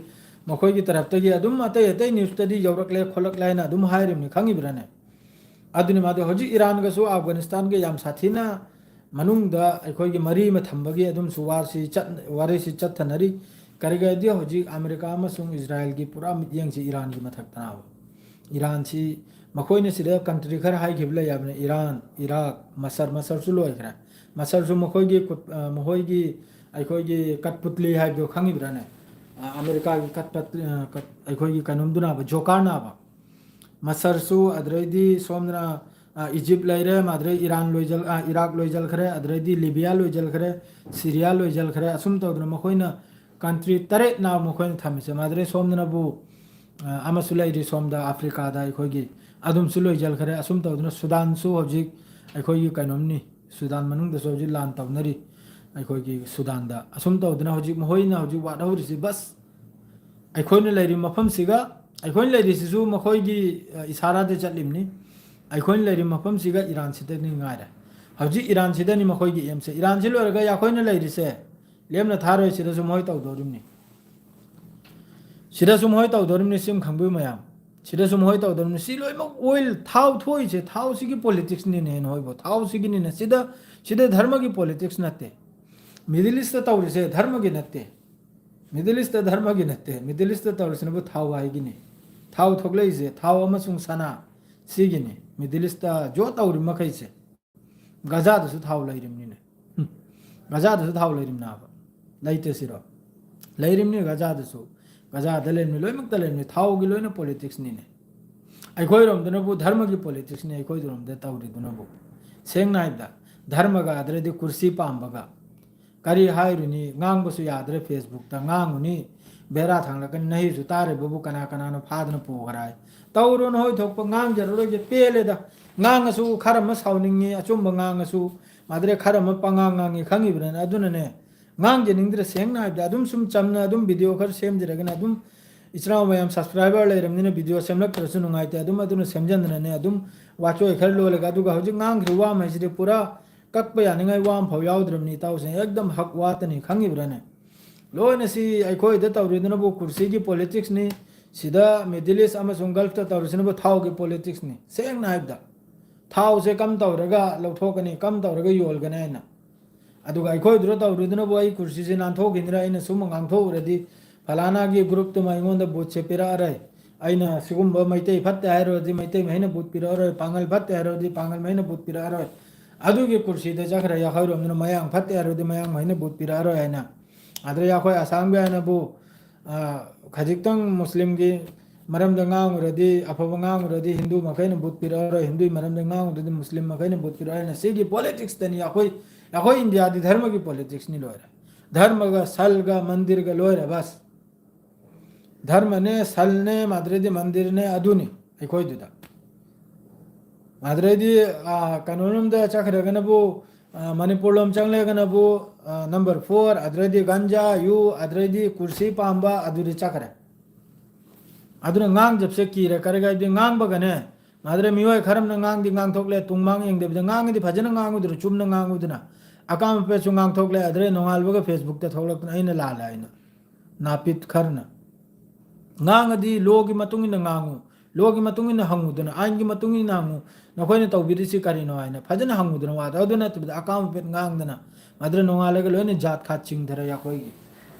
ꯃꯈꯣꯏꯒꯤ ꯇꯔꯞꯇꯒꯤ ꯑꯗꯨꯝ ꯑꯇꯩ ꯑꯇꯩ ꯅ꯭ꯌꯨꯁꯇꯗꯤ ꯌꯧꯔꯛꯂꯦ ꯈꯣꯠꯂꯛꯂꯦ ꯍꯥꯏꯅ ꯑꯗꯨꯝ ꯍꯥꯏꯔꯤꯕꯅꯤ, ꯈꯪꯉꯤꯕ꯭ꯔꯥꯅꯦ? ꯑꯗꯨꯅꯤ ꯃꯥꯗꯣ ꯍꯧꯖꯤꯛ ꯏꯔꯥꯟꯒꯁꯨ ꯑꯐꯒꯥꯅꯤꯁꯇꯥꯟꯒ ꯌꯥꯝ ꯁꯥꯊꯤꯅ ꯃꯅꯨꯡꯗ ꯑꯩꯈꯣꯏꯒꯤ ꯃꯔꯤ ꯑꯃ ꯊꯝꯕꯒꯤ ꯑꯗꯨꯝꯁꯨ ꯋꯥꯔꯁꯤ ꯆꯠ-, ꯋꯥꯔꯤꯁꯤ ꯆꯠꯊꯅꯔꯤ꯫ ꯀꯔꯤꯒꯤꯗꯤ ꯍꯧꯖꯤꯛ ꯑꯃꯦꯔꯤꯀꯥ ꯑꯃꯁꯨꯡ ꯏꯖꯔꯥꯏꯜꯒꯤ ꯄꯨꯔꯥ ꯃꯤꯠꯌꯦꯡꯁꯤ ꯏꯔꯥꯟꯒꯤ ꯃꯊꯛꯇꯅꯦꯕ꯫ ꯏꯔꯥꯟꯁꯤ ꯃꯈꯣꯏꯅ ꯁꯤꯗ ꯀꯟꯇ꯭ꯔꯤ ꯈꯔ ꯍꯥꯏꯈꯤꯕ ꯂꯩ ꯍꯥꯏꯕꯅꯤ, ꯏꯔꯥꯟ, ꯏꯔꯥꯛ, ꯃꯁꯔ, ꯃꯁꯔꯁꯨ ꯂꯣꯏꯈ꯭ꯔꯦ꯫ ꯃꯁꯔꯁꯨ ꯃꯈꯣꯏꯒꯤ ꯀꯨꯠ-, ꯑ, ꯃꯈꯣꯏꯒꯤ ꯑꯩꯈꯣꯏꯒꯤ ꯀꯠꯄꯨꯠꯂꯤ ꯍꯥꯏꯕꯗꯣ ꯈꯪꯉꯤꯕ꯭ꯔꯥꯅꯦ? ꯑ, ꯑꯃꯦꯔꯤꯀꯥꯒꯤ ꯀꯠꯄꯠ-, ꯑ, ꯀꯠ-, ꯑꯩꯈꯣꯏꯒꯤ ꯀꯩꯅꯣꯝꯗꯨꯅꯕ, ꯖꯣꯀꯥꯔꯅꯕ꯫ ꯃꯁꯔꯁꯨ, ꯑꯗꯨꯗꯩꯗꯤ ꯁꯣꯝꯗꯅ, ꯑ, ꯏꯖꯤꯞ ꯂꯩꯔꯦ, ꯑꯗꯨꯗꯩ ꯏꯔꯥꯟ ꯂꯣꯏꯖꯜ-, ꯑ, ꯏꯔꯥꯛ ꯂꯣꯏꯖꯜꯈ꯭ꯔꯦ, ꯑꯗꯨꯗꯩꯗꯤ ꯂꯤꯕꯤꯌꯥ ꯂꯣꯏꯖꯜꯈ꯭ꯔꯦ, ꯁꯤꯔꯤꯌꯥ ꯂꯣꯏꯖꯜꯈ꯭ꯔꯦ꯫ ꯑꯁꯨꯝ ꯇꯧꯗꯅ ꯃꯈꯣꯏꯅ ꯀꯟꯇ꯭ꯔꯤ ꯇꯔꯦꯠꯅ ꯃꯈꯣꯏꯅ ꯊꯝꯃꯤꯁꯦ꯫ ꯑꯗꯨꯗꯩ ꯁꯣꯝꯗꯅꯕꯨ, ꯑ, ꯑꯃꯁꯨ ꯂꯩꯔꯤ ꯁꯣꯝꯗ ꯑꯐ꯭ꯔꯤꯀꯥꯗ ꯑꯩꯈꯣꯏꯒꯤ, ꯑꯗꯨꯝꯁꯨ ꯂꯣꯏꯖꯜꯈ꯭ꯔꯦ꯫ ꯑꯁꯨꯝ ꯇꯧꯗꯅ ꯁꯨꯗꯥꯟꯁꯨ ꯍꯧꯖꯤꯛ ꯑꯩꯈꯣꯏꯒꯤ ꯀꯩꯅꯣꯝꯅꯤ, ꯁꯨꯗꯥꯟ ꯃꯅꯨꯡꯗꯁꯨ ꯍꯧꯖꯤꯛ ꯂꯥꯟ ꯇꯧꯅꯔꯤ ꯑꯩꯈꯣꯏꯒꯤ ꯁꯨꯗꯥꯟꯗ꯫ ꯑꯁꯨꯝ ꯇꯧꯗꯅ ꯍꯧꯖꯤꯛ ꯃꯈꯣꯏꯅ ꯍꯧꯖꯤꯛ ꯋꯥꯠꯍꯧꯔꯤꯁꯤ ꯕꯁ ꯑꯩꯈꯣꯏꯅ ꯂꯩꯔꯤꯕ ꯃꯐꯝꯁꯤꯒ, ꯑꯩꯈꯣꯏꯅ ꯂꯩꯔꯤꯁꯤꯁꯨ ꯃꯈꯣꯏꯒꯤ, ꯑ, ꯏꯁꯥꯔꯥꯗ ꯆꯠꯂꯤꯕꯅꯤ꯫ ꯑꯩꯈꯣꯏꯅ ꯂꯩꯔꯤꯕ ꯃꯐꯝꯁꯤꯒ ꯏꯔꯥꯟꯁꯤꯗꯅꯤ ꯉꯥꯏꯔꯦ꯫ ꯍꯧꯖꯤꯛ ꯏꯔꯥꯟꯁꯤꯗꯅꯤ ꯃꯈꯣꯏꯒꯤ ꯑꯦꯝꯁꯦ꯫ ꯏꯔꯥꯟꯁꯤ ꯂꯣꯏꯔꯒ ꯑꯩꯈꯣꯏꯅ ꯂꯩꯔꯤꯁꯦ ꯂꯦꯝꯅ ꯊꯥꯔꯣꯏ, ꯁꯤꯗꯁꯨ ꯃꯈꯣꯏ ꯇꯧꯗꯣꯔꯤꯕꯅꯤ꯫ ꯁꯤꯗꯁꯨ ꯃꯈꯣꯏ ꯇꯧꯗꯣꯔꯤꯕꯅꯤ, ꯁꯤ ꯑꯃ ꯈꯪꯕꯤꯌꯨ ꯃꯌꯥꯝ꯫ ꯁꯤꯗꯁꯨ ꯃꯈꯣꯏ ꯇꯧꯗꯣꯔꯤꯕꯅꯤ꯫ ꯁꯤ ꯂꯣꯏꯅꯃꯛ ꯑꯣꯏꯜ, ꯊꯥꯎ ꯊꯣꯛꯏꯁꯦ, ꯊꯥꯎꯁꯤꯒꯤ ꯄꯣꯂꯤꯇꯤꯛꯁꯅꯤꯅꯦ ꯅꯈꯣꯏꯕꯨ꯫ ꯊꯥꯎꯁꯤꯒꯤꯅꯤꯅꯦ꯫ ꯁꯤꯗ, ꯁꯤꯗ ꯙꯔꯃꯒꯤ ꯄꯣꯂꯤꯇꯤꯛꯁ ꯅꯠꯇꯦ꯫ ꯃꯤꯗꯜ ꯏꯁꯇ ꯇꯧꯔꯤꯁꯦ ꯙꯔꯃꯒꯤ ꯅꯠꯇꯦ꯫ ꯃꯤꯗꯜ ꯏꯁꯇ ꯙꯔꯃꯒꯤ ꯅꯠꯇꯦ꯫ ꯃꯤꯗꯜ ꯏꯁꯇ ꯇꯧꯔꯤꯁꯤꯅꯕꯨ ꯊꯥꯎ ꯍꯥꯏꯒꯤꯅꯤ꯫ ꯊꯥꯎ ꯊꯣꯛꯂꯛꯏꯁꯦ, ꯊꯥꯎ ꯑꯃꯁꯨꯡ ꯁꯅꯥ, ꯁꯤꯒꯤꯅꯤ ꯃꯤꯗꯜ ꯏꯁꯇ ꯖꯣ ꯇꯧꯔꯤ ꯃꯈꯩꯁꯦ꯫ ꯒꯖꯥꯗꯁꯨ ꯊꯥꯎ ꯂꯩꯔꯤꯕꯅꯤꯅꯦ꯫ ꯍꯨꯝ꯫ ꯒꯖꯥꯗꯁꯨ ꯊꯥꯎ ꯂꯩꯔꯤꯕꯅꯦꯕ꯫ ꯂꯩꯇꯦ ꯁꯤꯔꯣ? ꯂꯩꯔꯤꯕꯅꯤ ꯒꯖꯥꯗꯁꯨ꯫ ꯒꯖꯥꯗ ꯂꯩꯔꯤꯕꯅꯤ, ꯂꯣꯏꯅꯃꯛꯇ ꯂꯩꯔꯤꯕꯅꯤ꯫ ꯊꯥꯎꯒꯤ ꯂꯣꯏꯅ ꯄꯣꯂꯤꯇꯤꯛꯁꯅꯤꯅꯦ꯫ ꯑꯩꯈꯣꯏꯔꯣꯝꯗꯅꯕꯨ ꯙꯔꯃꯒꯤ ꯄꯣꯂꯤꯇꯤꯛꯁꯅꯤ ꯑꯩꯈꯣꯏꯔꯣꯝꯗ ꯇꯧꯔꯤꯗꯨꯅꯕꯨ꯫ ꯁꯦꯡꯅ ꯍꯥꯏꯕꯗ, ꯙꯔꯃꯒ ꯑꯗꯨꯗꯩꯗꯤ ꯀꯨꯔꯁꯤ ꯄꯥꯝꯕꯒ ꯀꯔꯤ ꯍꯥꯏꯔꯨꯅꯤ? ꯉꯥꯡꯕꯁꯨ ꯌꯥꯗ꯭ꯔꯦ, ꯐꯦꯁꯕꯨꯛꯇ ꯉꯥꯡꯉꯨꯅꯤ, ꯕꯦꯔꯥ ꯊꯥꯡꯂꯛꯀꯅꯤ꯫ ꯅꯍꯤꯁꯨ ꯇꯥꯔꯤꯕꯕꯨ ꯀꯅꯥ ꯀꯅꯥꯅꯣ ꯐꯥꯗꯅ ꯄꯨꯈ꯭ꯔꯦ ꯍꯥꯏ꯫ ꯇꯧꯔꯨꯅꯨ, ꯍꯣꯏ ꯊꯣꯛꯄ ꯉꯥꯡꯖꯔꯔꯣꯏꯒꯦ, ꯄꯦꯜꯂꯦꯗ꯫ ꯉꯥꯡꯉꯁꯨ ꯈꯔ ꯑꯃ ꯁꯥꯎꯅꯤꯡꯉꯤ, ꯑꯆꯨꯝꯕ ꯉꯥꯡꯉꯁꯨ, ꯃꯥꯗ꯭ꯔꯦ ꯈꯔ ꯑꯃ ꯄꯉꯥꯡ ꯉꯥꯡꯉꯤ, ꯈꯪꯉꯤꯕꯅꯤꯅ꯫ ꯑꯗꯨꯅꯅꯦ, ꯉꯥꯡꯖꯅꯤꯡꯗ꯭ꯔꯦ꯫ ꯁꯦꯡꯅ ꯍꯥꯏꯕꯗ, ꯑꯗꯨꯝ ꯁꯨꯝ ꯆꯝꯅ ꯑꯗꯨꯝ ꯚꯤꯗꯤꯑꯣ ꯈꯔ ꯁꯦꯝꯖꯔꯒꯅ ꯑꯗꯨꯝ ꯏꯆꯤꯟ ꯏꯅꯥꯎ ꯃꯌꯥꯝ ꯁꯕꯁꯀ꯭ꯔꯥꯏꯕꯔ ꯂꯩꯔꯕꯅꯤꯅ ꯚꯤꯗꯤꯑꯣ ꯁꯦꯝꯂꯛꯇ꯭ꯔꯁꯨ ꯅꯨꯡꯉꯥꯏꯇꯦ꯫ ꯑꯗꯨꯝ ꯑꯗꯨꯅ ꯁꯦꯝꯖꯟꯗꯅꯅꯦ, ꯑꯗꯨꯝ ꯋꯥꯆꯣꯏ ꯈꯔ ꯂꯣꯜꯂꯒ, ꯑꯗꯨꯒ ꯍꯧꯖꯤꯛ ꯉꯥꯡꯈ꯭ꯔꯤꯕ ꯋꯥ ꯃꯈꯩꯁꯤꯗꯤ ꯄꯨꯔꯥ ꯀꯛꯄ ꯌꯥꯅꯤꯡꯉꯥꯏ ꯋꯥ ꯑꯃꯐꯥꯎ ꯌꯥꯎꯗ꯭ꯔꯕꯅꯤ ꯏꯇꯥꯎꯁꯤꯡ꯫ ꯑꯦꯛꯗꯝ ꯍꯛ ꯋꯥꯇꯅꯤ, ꯈꯪꯉꯤꯕ꯭ꯔꯥꯅꯦ? ꯂꯣꯏꯅ ꯁꯤ ꯑꯩꯈꯣꯏꯗ ꯇꯧꯔꯤꯗꯨꯅꯕꯨ ꯀꯨꯔꯁꯤꯒꯤ ꯄꯣꯂꯤꯇꯤꯛꯁꯅꯤ, ꯁꯤꯗ ꯃꯤꯗꯜ ꯏꯁ ꯑꯃꯁꯨꯡ ꯒꯜꯐꯇ ꯇꯧꯔꯤꯁꯤꯅꯕꯨ ꯊꯥꯎꯒꯤ ꯄꯣꯂꯤꯇꯤꯛꯁꯅꯤ꯫ ꯁꯦꯡꯅ ꯍꯥꯏꯕꯗ, ꯊꯥꯎꯁꯦ ꯀꯝ ꯇꯧꯔꯒ ꯂꯧꯊꯣꯛꯀꯅꯤ, ꯀꯝ ꯇꯧꯔꯒ ꯌꯣꯜꯒꯅꯤ ꯍꯥꯏꯅ꯫ ꯑꯗꯨꯒ ꯑꯩꯈꯣꯏꯗꯨꯗ ꯇꯧꯔꯨꯗꯨꯅꯕꯨ ꯑꯩ ꯀꯨꯔꯁꯤꯁꯦ ꯅꯥꯟꯊꯣꯛꯈꯤꯗꯅ ꯑꯩꯅ ꯁꯨꯝ ꯉꯥꯡꯊꯣꯛꯎꯔꯗꯤ, ꯐꯂꯥꯅꯥꯒꯤ groupꯇꯨꯃ ꯑꯩꯉꯣꯟꯗ voteꯁꯦ ꯄꯤꯔꯛꯑꯔꯣꯏ꯫ ꯑꯩꯅ ꯁꯤꯒꯨꯝꯕ ꯃꯩꯇꯩ ꯐꯠꯇꯦ ꯍꯥꯏꯔꯨꯔꯗꯤ ꯃꯩꯇꯩ ꯃꯍꯩꯅ vote ꯄꯤꯔꯛꯑꯔꯣꯏ, ꯄꯥꯉꯜ ꯐꯠꯇꯦ ꯍꯥꯏꯔꯨꯔꯗꯤ ꯄꯥꯉꯜ ꯃꯍꯩꯅ vote ꯄꯤꯔꯛꯑꯔꯣꯏ꯫ ꯑꯗꯨꯒꯤ ꯀꯨꯔꯁꯤꯗ ꯆꯠꯈ꯭ꯔꯦ ꯌꯥꯈꯣꯏꯔꯣꯝꯗꯨꯅ, ꯃꯌꯥꯡ ꯐꯠꯇꯦ ꯍꯥꯏꯔꯨꯔꯗꯤ ꯃꯌꯥꯡ ꯃꯍꯩꯅ vote ꯄꯤꯔꯛꯑꯔꯣꯏ ꯍꯥꯏꯅ꯫ ꯑꯗꯨꯗ ꯑꯩꯈꯣꯏ ꯑꯁꯥꯝꯒꯤ ꯍꯥꯏꯅꯕꯨ, ꯑ, ꯈꯖꯤꯛꯇꯪ ꯃꯨꯁꯂꯤꯝꯒꯤ ꯃꯔꯝꯗ ꯉꯥꯡꯉꯨꯔꯗꯤ, ꯑꯐꯕ ꯉꯥꯡꯉꯨꯔꯗꯤ ꯍꯤꯟꯗꯨ ꯃꯈꯩꯅ vote ꯄꯤꯔꯛꯑꯔꯣꯏ, ꯍꯤꯟꯗꯨꯒꯤ ꯃꯔꯝꯗ ꯉꯥꯡꯉꯨꯔꯗꯤ ꯃꯨꯁꯂꯤꯝ ꯃꯈꯩꯅ vote ꯄꯤꯔꯛꯑꯔꯣꯏꯅ꯫ ꯁꯤꯒꯤ politicsꯇꯅꯤ ꯑꯩꯈꯣꯏ, ꯑꯩꯈꯣꯏ ꯏꯟꯗꯤꯌꯥꯗꯤ ꯙꯔꯃꯒꯤ politicsꯅꯤ ꯂꯣꯏꯔꯦ꯫ ꯙꯔꯃꯒ ꯁꯜꯒ ꯃꯟꯗꯤꯔꯒ ꯂꯣꯏꯔꯦ ꯕꯁ꯫ ꯙꯔꯃꯅꯦ, ꯁꯜꯅꯦ, ꯃꯥꯗ꯭ꯔꯦꯗꯤ ꯃꯟꯗꯤꯔꯅꯦ, ꯑꯗꯨꯅꯤ ꯑꯩꯈꯣꯏꯗꯨꯗ꯫ ꯃꯥꯗ꯭ꯔꯦꯗꯤ, ꯑ, ꯀꯩꯅꯣꯔꯣꯝꯗ ꯆꯠꯈ꯭ꯔꯒꯅꯕꯨ, ꯑ, ꯃꯅꯤꯄꯨꯔꯂꯣꯝ ꯆꯪꯂꯒꯅꯕꯨ, ꯑ, number four, ꯑꯗꯨꯗꯩꯗꯤ ꯒꯟꯖꯥ, ꯌꯨ, ꯑꯗꯨꯗꯩꯗꯤ ꯀꯨꯔꯁꯤ ꯄꯥꯝꯕ, ꯑꯗꯨꯗꯤ ꯆꯠꯈ꯭ꯔꯦ꯫ ꯑꯗꯨꯅ ꯉꯥꯡꯖꯕꯁꯦ ꯀꯤꯔꯦ, ꯀꯔꯤꯒꯤ ꯍꯥꯏꯗꯤ ꯉꯥꯡꯕꯒꯅꯦ, ꯃꯥꯗ꯭ꯔꯦ ꯃꯤꯑꯣꯏ ꯈꯔꯝꯅ ꯉꯥꯡꯗꯤ ꯉꯥꯡꯊꯣꯛꯂꯦ, ꯇꯨꯡ ꯃꯥꯡ ꯌꯦꯡꯗꯕꯤꯗ ꯉꯥꯡꯉꯗꯤ ꯐꯖꯅ ꯉꯥꯡꯉꯨꯗꯅ, ꯆꯨꯝꯅ ꯉꯥꯡꯉꯨꯗꯅ, ꯑꯀꯥꯝ ꯑꯄꯦꯠꯁꯨ ꯉꯥꯡꯊꯣꯛꯂꯦ, ꯑꯗꯨꯗꯩ ꯅꯣꯡꯉꯥꯜꯕꯒ Facebookꯇ ꯊꯣꯛꯂꯛꯇꯅ ꯑꯩꯅ ꯂꯥꯜꯂꯦ ꯍꯥꯏꯅ꯫ ꯅꯥꯄꯤꯠ ꯈꯔꯅ ꯉꯥꯡꯉꯗꯤ lawꯒꯤ ꯃꯇꯨꯡ ꯏꯟꯅ ꯉꯥꯡꯉꯨ, lawꯒꯤ ꯃꯇꯨꯡ ꯏꯟꯅ ꯍꯪꯉꯨꯗꯅ, ꯑꯥꯏꯟꯒꯤ ꯃꯇꯨꯡ ꯏꯟꯅ ꯍꯪꯉꯨ, ꯅꯈꯣꯏꯅ ꯇꯧꯕꯤꯔꯤꯁꯤ ꯀꯔꯤꯅꯣ ꯍꯥꯏꯅ ꯐꯖꯅ ꯍꯪꯉꯨꯗꯅ ꯋꯥꯗꯣ꯫ ꯑꯗꯨ ꯅꯠꯇꯕꯤꯗ ꯑꯀꯥꯝ ꯑꯄꯦꯠ ꯉꯥꯡꯗꯅ, ꯃꯗꯨꯗ ꯅꯣꯡꯉꯥꯜꯂꯒ ꯂꯣꯏꯅ ꯖꯥꯠ ꯈꯥꯠ ꯆꯤꯡꯊꯔꯦ ꯑꯩꯈꯣꯏꯒꯤ꯫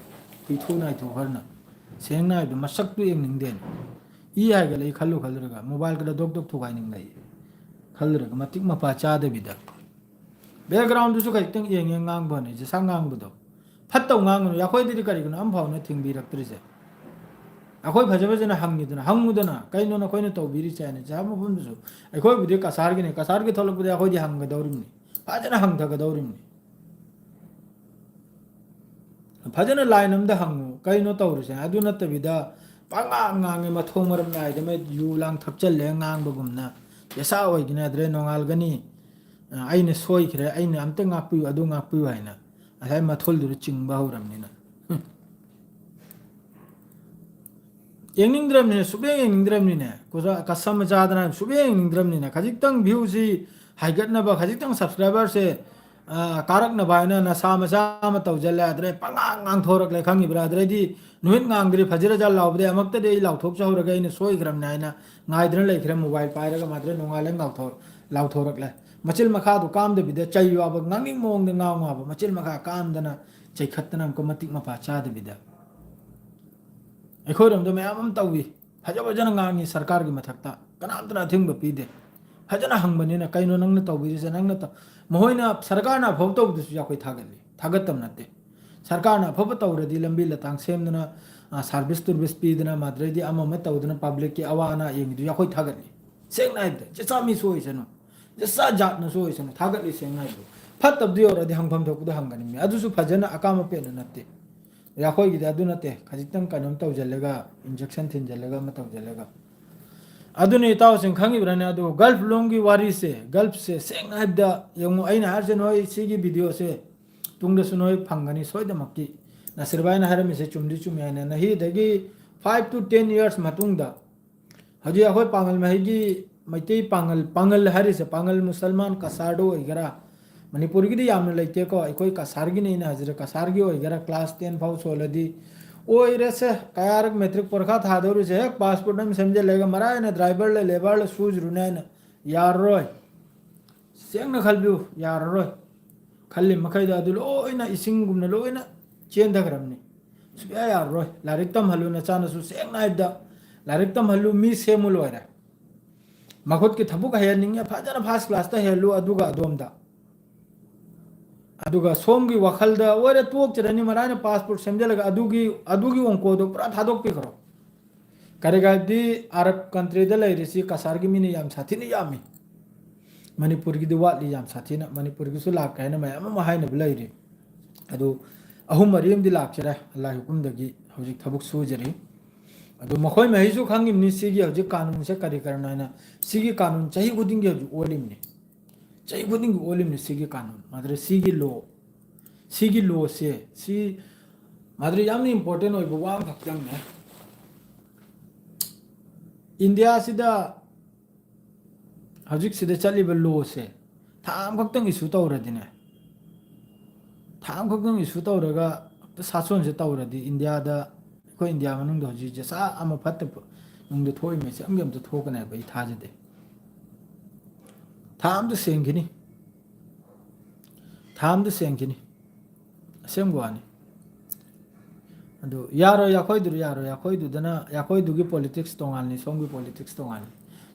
ꯍꯨꯏꯊꯨ ꯅꯥꯏꯊꯣꯛ ꯈꯔꯅ꯫ ꯁꯦꯡꯅ ꯍꯥꯏꯕꯗ ꯃꯁꯛꯇꯨ ꯌꯦꯡꯅꯤꯡꯗꯦꯅ꯫ ꯏ ꯍꯥꯏꯒꯠꯂꯛꯏ ꯈꯜꯂꯨ ꯈꯜꯂꯨꯔꯒ, mobile ꯈꯔ ꯗꯣꯛ ꯗꯣꯛ ꯊꯨꯒꯥꯏꯅꯤꯡꯂꯛꯏ ꯈꯜꯂꯨꯔꯒ, ꯃꯇꯤꯛ ꯃꯄꯥ ꯆꯥꯗꯕꯤꯗ꯫ Backgroundꯗꯨꯁꯨ ꯈꯖꯤꯛꯇꯪ ꯌꯦꯡꯉꯦ ꯉꯥꯡꯕꯅꯦ, ꯖꯁꯥ ꯉꯥꯡꯕꯗꯣ꯫ ꯐꯠꯇꯧ ꯉꯥꯡꯒꯅꯨ, ꯑꯩꯈꯣꯏꯗꯗꯤ ꯀꯔꯤꯒꯤꯅꯣ ꯑꯝꯐꯥꯎꯅ ꯊꯤꯡꯕꯤꯔꯛꯇ꯭ꯔꯤꯁꯦ? ꯑꯩꯈꯣꯏ ꯐꯖ ꯐꯖꯅ ꯍꯪꯉꯤꯗꯅ, ꯍꯪꯉꯨꯗꯅ, "ꯀꯩꯅꯣ ꯅꯈꯣꯏꯅ ꯇꯧꯕꯤꯔꯤꯁꯦ?" ꯍꯥꯏꯅ꯫ ꯖꯁꯥ ꯃꯐꯝꯗꯨꯁꯨ ꯑꯩꯈꯣꯏꯕꯨꯗꯤ ꯀꯁꯥꯔꯒꯤꯅꯤ, ꯀꯁꯥꯔꯒꯤ ꯊꯣꯛꯂꯛꯄꯗꯤ ꯑꯩꯈꯣꯏꯗꯤ ꯍꯪꯒꯗꯧꯔꯤꯕꯅꯤ, ꯐꯖꯅ ꯍꯪꯊꯒꯗꯧꯔꯤꯕꯅꯤ꯫ ꯐꯖꯅ line ꯑꯃꯗ ꯍꯪꯉꯨ, ꯀꯩꯅꯣ ꯇꯧꯔꯤꯁꯦ? ꯑꯗꯨ ꯅꯠꯇꯕꯤꯗ ꯄꯉꯥꯡ ꯉꯥꯡꯉꯦ, ꯃꯊꯣꯡ ꯃꯔꯝ ꯅꯥꯏꯗꯃꯩ ꯌꯨ ꯂꯥꯡ ꯊꯛꯆꯜꯂꯦ ꯉꯥꯡꯕꯒꯨꯝꯅ꯫ ꯄꯩꯁꯥ ꯑꯣꯏꯒꯅꯤ, ꯑꯗꯨꯗꯩ ꯅꯣꯡꯉꯥꯜꯒꯅꯤ, "ꯑ, ꯑꯩꯅ ꯁꯣꯏꯈ꯭ꯔꯦ, ꯑꯩꯅ ꯑꯝꯇ ꯉꯥꯛꯄꯤꯌꯨ, ꯑꯗꯨ ꯉꯥꯛꯄꯤꯌꯨ" ꯍꯥꯏꯅ ꯉꯁꯥꯏ ꯃꯊꯨꯜꯗꯨꯗ ꯆꯤꯡꯕ ꯍꯧꯔꯕꯅꯤꯅ꯫ ꯍꯨꯝ꯫ ꯌꯦꯡꯅꯤꯡꯗ꯭ꯔꯕꯅꯤꯅꯦ, ꯁꯨꯛꯌꯦꯡ ꯌꯦꯡꯅꯤꯡꯗ꯭ꯔꯕꯅꯤꯅꯦ꯫ ꯀꯁꯥ-, ꯀꯁꯝ ꯃꯆꯥꯗꯅ ꯁꯨꯛꯌꯦꯡ ꯌꯦꯡꯅꯤꯡꯗ꯭ꯔꯕꯅꯤꯅꯦ꯫ ꯈꯖꯤꯛꯇꯪ viewꯁꯤ ꯍꯥꯏꯒꯠꯅꯕ, ꯈꯖꯤꯛꯇꯪ subscriberꯁꯦ, ꯑ, ꯀꯥꯔꯛꯅꯕ ꯍꯥꯏꯅ ꯅꯁꯥ ꯃꯆꯥ ꯑꯃ ꯇꯧꯁꯤꯜꯂꯦ, ꯑꯗꯨꯗꯩ ꯄꯉꯥꯡ ꯉꯥꯡꯊꯣꯔꯛꯂꯦ, ꯈꯪꯉꯤꯕ꯭ꯔꯥ? ꯑꯗꯨꯗꯩꯗꯤ ꯅꯨꯃꯤꯠ ꯉꯥꯡꯗ꯭ꯔꯤ ꯐꯖꯤꯔ ꯖꯥ ꯂꯥꯎꯕꯗꯩ ꯑꯃꯨꯛꯇꯗꯤ ꯑꯩ ꯂꯥꯎꯊꯣꯛꯆꯍꯧꯔꯒꯦ, ꯑꯩꯅ ꯁꯣꯏꯈ꯭ꯔꯕꯅꯦ ꯍꯥꯏꯅ ꯉꯥꯏꯗꯅ ꯂꯩꯈ꯭ꯔꯦ꯫ Mobile ꯄꯥꯏꯔꯒ ꯃꯥꯗ꯭ꯔꯦ ꯅꯣꯡꯉꯥꯜꯂꯦ ꯉꯥꯎꯊꯣꯛ-, ꯂꯥꯎꯊꯣꯔꯛꯂꯦ꯫ ꯃꯆꯤꯜ ꯃꯈꯥꯗꯣ ꯀꯥꯝꯗꯕꯤꯗ ꯆꯩ ꯌꯥꯎꯕ ꯉꯥꯡꯅꯤꯡ ꯃꯑꯣꯡꯗ ꯉꯥꯡꯉꯨ ꯍꯥꯏꯕ, ꯃꯆꯤꯜ ꯃꯈꯥ ꯀꯥꯝꯗꯅ ꯆꯩꯈꯠꯇꯅ ꯑꯃꯨꯛꯀ ꯃꯇꯤꯛ ꯃꯄꯥ ꯆꯥꯗꯕꯤꯗ꯫ ꯑꯩꯈꯣꯏꯔꯣꯝꯗ ꯃꯌꯥꯝ ꯑꯃ ꯇꯧꯏ, ꯐꯖ ꯐꯖꯅ ꯉꯥꯡꯉꯤ ꯁꯔꯀꯥꯔꯒꯤ ꯃꯊꯛꯇ, ꯀꯅꯥꯝꯇꯅ ꯑꯊꯤꯡꯕ ꯄꯤꯗꯦ꯫ ꯐꯖꯅ ꯍꯪꯕꯅꯤꯅ ꯀꯩꯅꯣ ꯅꯪꯅ ꯇꯧꯕꯤꯔꯤꯁꯦ, ꯅꯪꯅ ꯇꯧ-, ꯃꯈꯣꯏꯅ ꯁꯔꯀꯥꯔꯅ ꯑꯐꯕ ꯇꯧꯕꯗꯨꯁꯨ ꯑꯩꯈꯣꯏ ꯊꯥꯒꯠꯂꯤ, ꯊꯥꯒꯠꯇꯕ ꯅꯠꯇꯦ꯫ ꯁꯔꯀꯥꯔꯅ ꯑꯐꯕ ꯇꯧꯔꯗꯤ ꯂꯝꯕꯤ ꯂꯇꯥꯡ ꯁꯦꯝꯗꯅ, ꯑ, ꯁꯥꯔꯚꯤꯁ ꯇꯨꯔꯚꯤꯁ ꯄꯤꯗꯅ, ꯃꯗꯨꯗꯩꯗꯤ ꯑꯃ ꯑꯃ ꯇꯧꯗꯅ ꯄꯕ꯭ꯂꯤꯛꯀꯤ ꯑꯋꯥ ꯑꯅꯥ ꯌꯦꯡꯉꯤꯗꯨ ꯑꯩꯈꯣꯏ ꯊꯥꯒꯠꯂꯤ꯫ ꯁꯦꯡꯅ ꯍꯥꯏꯕꯗ ꯖꯁꯥ ꯃꯤ ꯁꯣꯏꯁꯅꯨ, ꯖꯁꯥ ꯖꯥꯠꯅ ꯁꯣꯏꯁꯅꯨ, ꯊꯥꯒꯠꯂꯤ ꯁꯦꯡꯅ ꯍꯥꯏꯕꯗ꯫ ꯐꯠꯇꯕꯗꯨ ꯌꯧꯔꯗꯤ ꯍꯪꯐꯝ ꯊꯣꯛꯄꯗꯣ ꯍꯪꯒꯅꯤ ꯃꯤ꯫ ꯑꯗꯨꯁꯨ ꯐꯖꯅ ꯑꯀꯥꯝ ꯑꯄꯦꯟꯅ ꯅꯠꯇꯦ꯫ ꯑꯩꯈꯣꯏꯒꯤꯗꯤ ꯑꯗꯨ ꯅꯠꯇꯦ, ꯈꯖꯤꯛꯇꯪ ꯀꯩꯅꯣꯝ ꯇꯧꯁꯤꯜꯂꯒ, ꯏꯟꯖꯦꯛꯁꯟ ꯊꯤꯟꯖꯤꯜꯂꯒ ꯑꯃ ꯇꯧꯁꯤꯜꯂꯒ꯫ ꯑꯗꯨꯅ ꯏꯇꯥꯎꯁꯤꯡ ꯈꯪꯉꯤꯕ꯭ꯔꯥꯅꯦ? ꯑꯗꯨ ꯒꯜꯐ ꯂꯣꯝꯒꯤ ꯋꯥꯔꯤꯁꯦ, ꯒꯜꯐꯁꯦ ꯁꯦꯡꯅ ꯍꯥꯏꯕꯗ ꯌꯦꯡꯉꯨ, ꯑꯩꯅ ꯍꯥꯏꯔꯤꯁꯦ ꯅꯣꯏ ꯁꯤꯒꯤ ꯚꯤꯗꯤꯑꯣꯁꯦ ꯇꯨꯡꯗꯁꯨ ꯅꯣꯏ ꯐꯪꯒꯅꯤ ꯁꯣꯏꯗꯃꯛꯀꯤ꯫ ꯅꯁꯤꯔ ꯚꯥꯏꯅ ꯍꯥꯏꯔꯝꯃꯤꯁꯦ ꯆꯨꯝꯗꯤ ꯆꯨꯝꯃꯤ ꯍꯥꯏꯅ꯫ ꯅꯍꯤꯗꯒꯤ five to ten years ꯃꯇꯨꯡꯗ ꯍꯧꯖꯤꯛ ꯑꯩꯈꯣꯏ ꯄꯥꯉꯜ ꯃꯍꯩꯒꯤ ꯃꯩꯇꯩ ꯄꯥꯉꯜ, ꯄꯥꯉꯜ ꯍꯥꯏꯔꯤꯁꯦ ꯄꯥꯉꯜ ꯃꯨꯁꯜꯃꯥꯟ ꯀꯁꯥꯔꯗ ꯑꯣꯏꯒꯦꯔꯥ, ꯃꯅꯤꯄꯨꯔꯒꯤꯗꯤ ꯌꯥꯝꯅ ꯂꯩꯇꯦꯀꯣ, ꯑꯩꯈꯣꯏ ꯀꯁꯥꯔꯒꯤꯅꯦ ꯑꯩꯅ ꯍꯥꯏꯖꯔꯦ, ꯀꯁꯥꯔꯒꯤ ꯑꯣꯏꯒꯦꯔꯥ class ten ꯐꯥꯎ ꯁꯣꯜꯂꯗꯤ ꯑꯣꯏꯔꯁꯦ, ꯀꯌꯥꯔꯛ ꯃꯦꯇ꯭ꯔꯤꯛ ꯄꯣꯔꯈꯥ ꯊꯥꯗꯧꯔꯤꯁꯦ ꯍꯦꯛ ꯄꯥꯁꯄꯣꯔꯠ ꯑꯃ ꯁꯦꯝꯖꯤꯜꯂꯒ ꯃꯔꯥꯏꯅ ꯗ꯭ꯔꯥꯏꯚꯔꯂ ꯂꯦꯕꯔꯂ ꯁꯨꯖꯔꯨꯅꯦ ꯍꯥꯏꯅ ꯌꯥꯔꯔꯣꯏ꯫ ꯁꯦꯡꯅ ꯈꯜꯕꯤꯌꯨ, ꯌꯥꯔꯔꯣꯏ꯫ ꯈꯜꯂꯤ ꯃꯈꯩꯗ ꯑꯗꯨ ꯂꯣꯏꯅ ꯏꯁꯤꯡꯒꯨꯝꯅ ꯂꯣꯏꯅ ꯆꯦꯟꯊꯈ꯭ꯔꯕꯅꯤ꯫ ꯁꯨꯡꯌꯥ ꯌꯥꯔꯔꯣꯏ꯫ ꯂꯥꯏꯔꯤꯛ ꯇꯝꯍꯜꯂꯨ ꯅꯆꯥꯅꯁꯨ, ꯁꯦꯡꯅ ꯍꯥꯏꯕꯗ ꯂꯥꯏꯔꯤꯛ ꯇꯝꯍꯜꯂꯨ, ꯃꯤ ꯁꯦꯝꯃꯨ ꯂꯣꯏꯔꯦ꯫ ꯃꯈꯨꯠꯀꯤ ꯊꯕꯛ ꯍꯩꯍꯟꯅꯤꯡꯉꯦ, ꯐꯖꯅ first classꯇ ꯍꯩꯍꯜꯂꯨ, ꯑꯗꯨꯒ ꯑꯗꯣꯝꯗ꯫ ꯑꯗꯨꯒ ꯁꯣꯝꯒꯤ ꯋꯥꯈꯜꯗ ꯑꯣꯏꯔꯦ ꯇꯣꯛꯆꯔꯅꯤ, ꯃꯔꯥꯏꯅ ꯄꯥꯁꯄꯣꯔꯠ ꯁꯦꯝꯖꯤꯜꯂꯒ ꯑꯗꯨꯒꯤ, ꯑꯗꯨꯒꯤ ꯑꯣꯡꯀꯣꯗꯣ ꯄꯨꯔꯥ ꯊꯥꯗꯣꯛꯄꯤꯈ꯭ꯔꯣ꯫ ꯀꯔꯤꯒꯤꯅꯣ ꯍꯥꯏꯕꯗꯤ ꯑꯔꯕ countryꯗ ꯂꯩꯔꯤꯁꯤ ꯀꯁꯥꯔꯒꯤ ꯃꯤꯅ ꯌꯥꯝ ꯁꯥꯊꯤꯅ ꯌꯥꯝꯃꯤ꯫ ꯃꯅꯤꯄꯨꯔꯒꯤꯗꯤ ꯋꯥꯠꯂꯤ ꯌꯥꯝ ꯁꯥꯊꯤꯅ, ꯃꯅꯤꯄꯨꯔꯒꯤꯁꯨ ꯂꯥꯛꯀꯦ ꯍꯥꯏꯅ ꯃꯌꯥꯝ ꯑꯃ ꯍꯥꯏꯅꯕ ꯂꯩꯔꯤ꯫ ꯑꯗꯨ ꯑꯍꯨꯝ ꯃꯔꯤ ꯑꯃꯗꯤ ꯂꯥꯛꯆꯔꯦ ꯑꯜꯂꯥꯍ ꯍꯨꯀꯨꯝꯗꯒꯤ, ꯍꯧꯖꯤꯛ ꯊꯕꯛ ꯁꯨꯖꯔꯤ꯫ ꯑꯗꯨ ꯃꯈꯣꯏ ꯃꯍꯩꯁꯨ ꯈꯪꯉꯤꯕꯅꯤ ꯁꯤꯒꯤ ꯍꯧꯖꯤꯛ ꯀꯥꯅꯨꯟꯁꯦ ꯀꯔꯤ ꯀꯔꯤꯅꯣ ꯍꯥꯏꯅ꯫ ꯁꯤꯒꯤ ꯀꯥꯅꯨꯟ ꯆꯍꯤ ꯈꯨꯗꯤꯡꯒꯤ ꯍꯧꯖꯤꯛ ꯑꯣꯜꯂꯤꯕꯅꯤ꯫ ꯆꯍꯤ ꯈꯨꯗꯤꯡꯒꯤ ꯑꯣꯜꯂꯤꯕꯅꯤ ꯁꯤꯒꯤ ꯀꯥꯅꯨꯟ꯫ ꯃꯗꯨꯗ ꯁꯤꯒꯤ law, ꯁꯤꯒꯤ lawꯁꯦ, ꯁꯤ ꯃꯗꯨꯗ ꯌꯥꯝꯅ important ꯑꯣꯏꯕ ꯋꯥ ꯑꯃꯈꯛꯇꯪꯅꯦ꯫ ꯏꯟꯗꯤꯌꯥꯁꯤꯗ ꯍꯧꯖꯤꯛꯁꯤꯗ ꯆꯠꯂꯤꯕ lawꯁꯦ ꯊꯥ ꯑꯃꯈꯛꯇꯪ issue ꯇꯧꯔꯗꯤꯅꯦ, ꯊꯥ ꯑꯃꯈꯛꯇꯪ issue ꯇꯧꯔꯒ ꯁꯥꯁꯣꯟꯁꯦ ꯇꯧꯔꯗꯤ ꯏꯟꯗꯤꯌꯥꯗ, ꯑꯩꯈꯣꯏ ꯏꯟꯗꯤꯌꯥ ꯃꯅꯨꯡꯗ ꯍꯧꯖꯤꯛ ꯖꯁꯥ ꯑꯃ ꯐꯠꯇꯕ ꯅꯨꯡꯗ ꯊꯣꯛꯏꯉꯩꯁꯦ ꯑꯃꯒꯤ ꯑꯝꯇ ꯊꯣꯛꯀꯅꯤ ꯍꯥꯏꯕ ꯑꯩ ꯊꯥꯖꯗꯦ꯫ ꯊꯥ ꯑꯝꯗ ꯁꯦꯡꯈꯤꯅꯤ꯫ ꯊꯥ ꯑꯝꯗ ꯁꯦꯡꯈꯤꯅꯤ꯫ ꯑꯁꯦꯡꯕ ꯋꯥꯅꯤ꯫ ꯑꯗꯨ ꯌꯥꯔꯣꯏ, ꯌꯥꯈꯣꯏꯗꯨ ꯌꯥꯔꯣꯏ꯫ ꯌꯥꯈꯣꯏꯗꯨꯗꯅ, ꯌꯥꯈꯣꯏꯗꯨꯒꯤ ꯄꯣꯂꯤꯇꯤꯛꯁ ꯇꯣꯉꯥꯟꯅꯤ, ꯁꯣꯝꯒꯤ ꯄꯣꯂꯤꯇꯤꯛꯁ ꯇꯣꯉꯥꯟꯅꯤ꯫